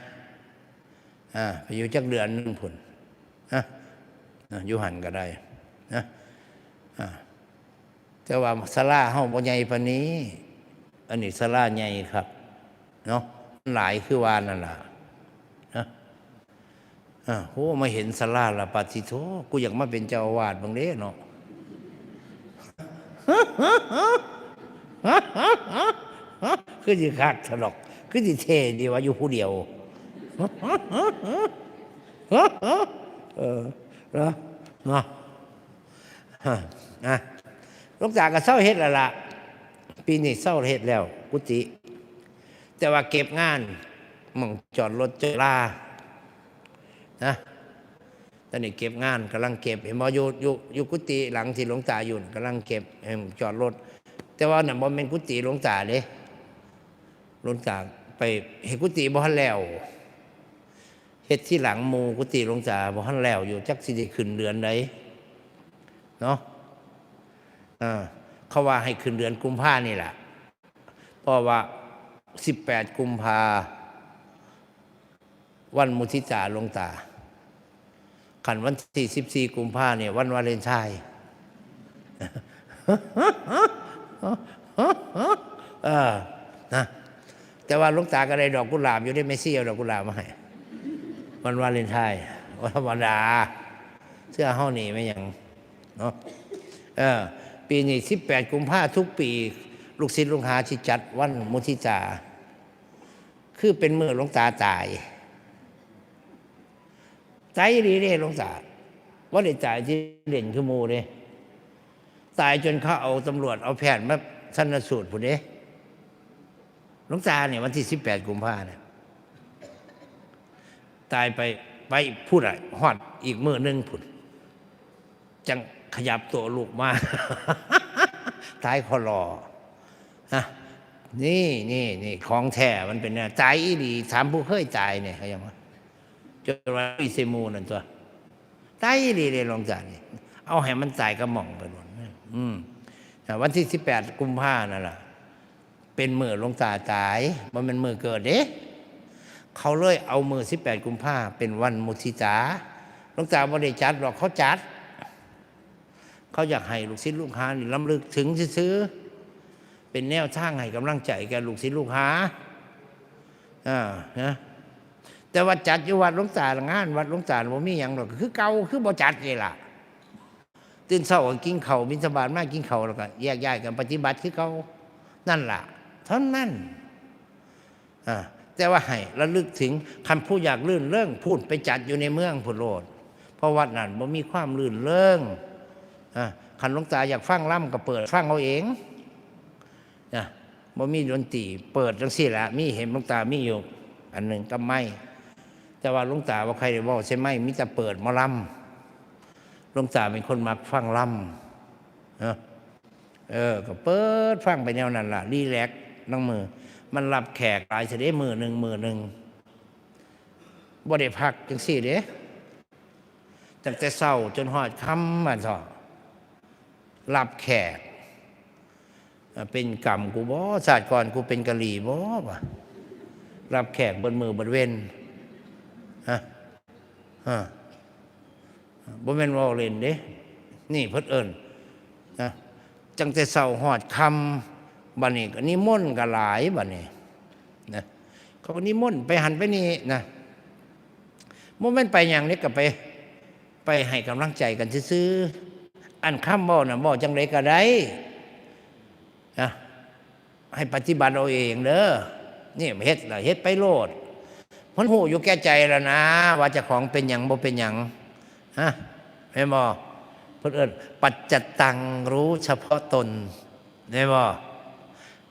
อ่า ไปอยู่จักเดือนหนึ่งพุ้น นะ อ่า อยู่หั่นก็ได้ นะ อ่า แต่ว่าศาลาเฮาบ่ใหญ่ปานนี้ อันนี้ศาลาใหญ่คักเนาะ หลายคือว่านั่นล่ะ นะ อ่า โห มาเห็นศาลาละ ปาฏิโธ่ กูอยากมาเป็นเจ้าอาวาสบ้างเด้เนาะ คือสิคักซะดอก คือสิเท่ดีวะ อยู่ผู้เดียว เออ เนาะ เนาะ ฮะ อ่ะ หลวงตาก็เซาเฮ็ดแล้วล่ะ ปีนี้เซาเฮ็ดแล้ว กุฏิ แต่ว่าเก็บงาน หม่องจอดรถจอดลา นะ ตอนนี้เก็บงาน กำลังเก็บ เห็นบ่ อยู่ อยู่ อยู่กุฏิหลังที่หลวงตาอยู่น่ะ กำลังเก็บ เอิ่ม จอดรถ แต่ว่านั่นบ่แม่นกุฏิหลวงตาเด้ หลวงตาไปเฮ็ดกุฏิบ่ทันแล้ว เฮ็ดทีหลังหมู่ กุฏิหลวงตาบ่ทันแล้วอยู่ จักสิได้ขึ้นเดือนใดเนาะ อ่า เขาว่าให้ขึ้นเดือนกุมภานี่ล่ะ เพราะว่าสิบแปดกุมภา วันมุทิตาหลวงตา คันวันที่สิบสี่กุมภาเนี่ย วันวาเลนไทน์ เออ นะ แต่ว่าหลวงตาก็ได้ดอกกุหลาบอยู่เด้ แม่ชีเอาดอกกุหลาบมาให้ วันวาเลนไทน์ วันธรรมดา เสื้อเฮานี่แม่นหยังเนาะ เออ ปีนี้สิบแปดกุมภาทุกปี ลูกศิษย์ลูกหาสิจัดวันมุทิตา คือเป็นมื้อหลวงตาตาย ตายอีหลีเด้หลวงตา บ่ได้ตายที่เล่นคือหมู่เด้ ตายจนเขาเอาตำรวจเอาแพทย์มาชันสูตรพุ้นเด้ หลวงตาเนี่ยวันที่สิบแปดกุมภาเนี่ย ตายไป ไปพุ้นอะ ฮอดอีกมื้อหนึ่งพุ้น จั่งขยับตัวลุกมา ตายคอหล่อ ฮะ นี่ นี่ นี่ ของแท้มันเป็นแนว ตายอีหลี ถามผู้เคยตายเนี่ย เขายังว่า จนว่าอีเซมูนั่นตัว ตายอีหลีเลยหลวงตานี่ เอาให้มันตายกระหม่อมไปหมด อืม อ่า วันที่สิบแปดกุมภานั่นล่ะ เป็นมื้อหลวงตาตาย บ่แม่นมื้อเกิดเด้ เขาเลยเอามื้อสิบแปดกุมภาเป็นวันมุทิตา หลวงตาบ่ได้จัดดอก เขาจัด เขาอยากให้ลูกศิษย์ลูกหานี่รำลึกถึงซื่อๆ เป็นแนวทางให้กำลังใจแก่ลูกศิษย์ลูกหา อ่า นะ แต่ว่าจัดอยู่วัดหลวงตา งานวัดหลวงตาบ่มีหยังดอก คือเก่า คือบ่จัดนี่ล่ะ ตื่นเช้าก็กินข้าว บิณฑบาตมากินข้าว แล้วก็แยกย้ายกันปฏิบัติคือเก่า นั่นล่ะ เท่านั้น อ่า แต่ว่าให้ระลึกถึง คันผู้อยากรื่นเริง พู้นไปจัดอยู่ในเมืองพู้นโลด เพราะวัดนั้นบ่มีความรื่นเริง อ่า คันหลวงตาอยากฟังลำก็เปิดฟังเอาเอง นะ บ่มีดนตรี เปิดจั่งซี้ล่ะ มี เห็นหลวงตามีอยู่อันหนึ่งกับไมค์ แต่ว่าหลวงตาบ่ค่อยได้เว้าใส่ไมค์ มีแต่เปิดหมอลำ หลวงตาเป็นคนมักฟังลำ เนาะ เออ ก็เปิดฟังไปแนวนั้นล่ะ รีแลกซ์ ลางมื้อ มันรับแขกหลายซะเด้ มื้อหนึ่ง มื้อหนึ่ง บ่ได้พักจั่งซี้เด้ ตั้งแต่เช้าจนฮอดค่ำ ว่าซั่นเถาะ รับแขก อ่า เป็นกรรมกูบ่ ชาติก่อนกูเป็นกะหรี่บ่ ว่า รับแขกเบิดมื้อเบิดเว็น ฮะ ฮะ บ่แม่นเว้าเล่นเด้ นี่เพิ่นเอิ้น นะ ตั้งแต่เช้าฮอดค่ำ บัดนี้ก็นิมนต์ก็หลายบัดนี้ นะ เขาก็นิมนต์ไปหั้นไปนี่นะ บ่แม่นไปหยังเด้ ก็ไป ไปให้กำลังใจกันซื่อๆ อันคำเว้าน่ะ เว้าจั่งใดก็ได้ นะ ให้ปฏิบัติเอาเองเด้อ นี่เฮ็ดล่ะ เฮ็ดไปโลด มันฮู้อยู่แก่ใจแล้วนะ ว่าเจ้าของเป็นหยังบ่เป็นหยัง ฮะ แม่นบ่ เพิ่นเอิ้นปัจจตัง รู้เฉพาะตน แม่นบ่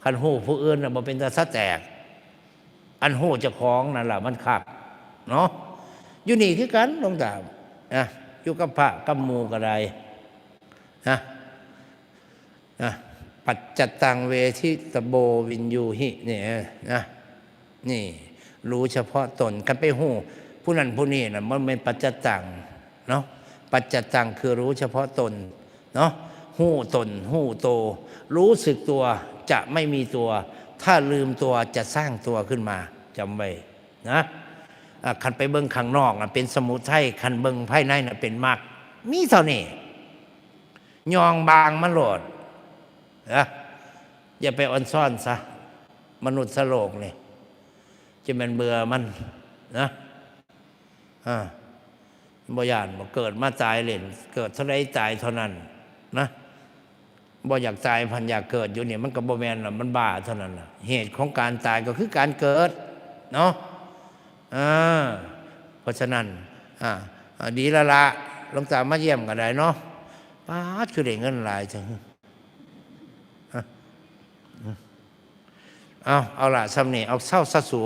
คันฮู้ผู้อื่นน่ะบ่เป็นตาสะแตก อันฮู้เจ้าของนั่นล่ะมันคัก เนาะ อยู่นี่คือกันหลวงตา นะ อยู่กับพระกับหมู่ก็ได้ นะ นะ ปัจจตัง เวทิตโบ วิญญูหิ นี่นะ นี่ รู้เฉพาะตน คันไปฮู้ผู้นั้นผู้นี้น่ะ มันเป็นปัจจตัง เนาะ ปัจจตังคือรู้เฉพาะตน เนาะ ฮู้ตน ฮู้โต รู้สึกตัว จะไม่มีตัว ถ้าลืมตัวจะสร้างตัวขึ้นมา จำไว้นะ อ่ะ คันไปเบิ่งข้างนอกน่ะเป็นสมุทัย คันเบิ่งภายในน่ะเป็นมรรค มีเท่านี้ ยองบางมันโลด นะ อย่าไปอ่อนซ้อนซะ มนุษย์โลกนี่ จะแม่นเบื่อมัน นะ อ่า บ่ย้านบ่ เกิดมาตายเล่น เกิดเท่าใดตายเท่านั้น นะ บ่อยากตายพันอยากเกิดอยู่นี่ มันก็บ่แม่นล่ะ มันบ้าเท่านั้นล่ะ เหตุของการตายก็คือการเกิด เนาะ อ่า เพราะฉะนั้น อ่า อ่า ดีแล้วละ หลวงตามาเยี่ยมก็ได้เนาะ ป๊าด คือได้เงินหลายจัง ฮะ เอา เอาล่ะ ส่ำนี้ เอา เซาซะสู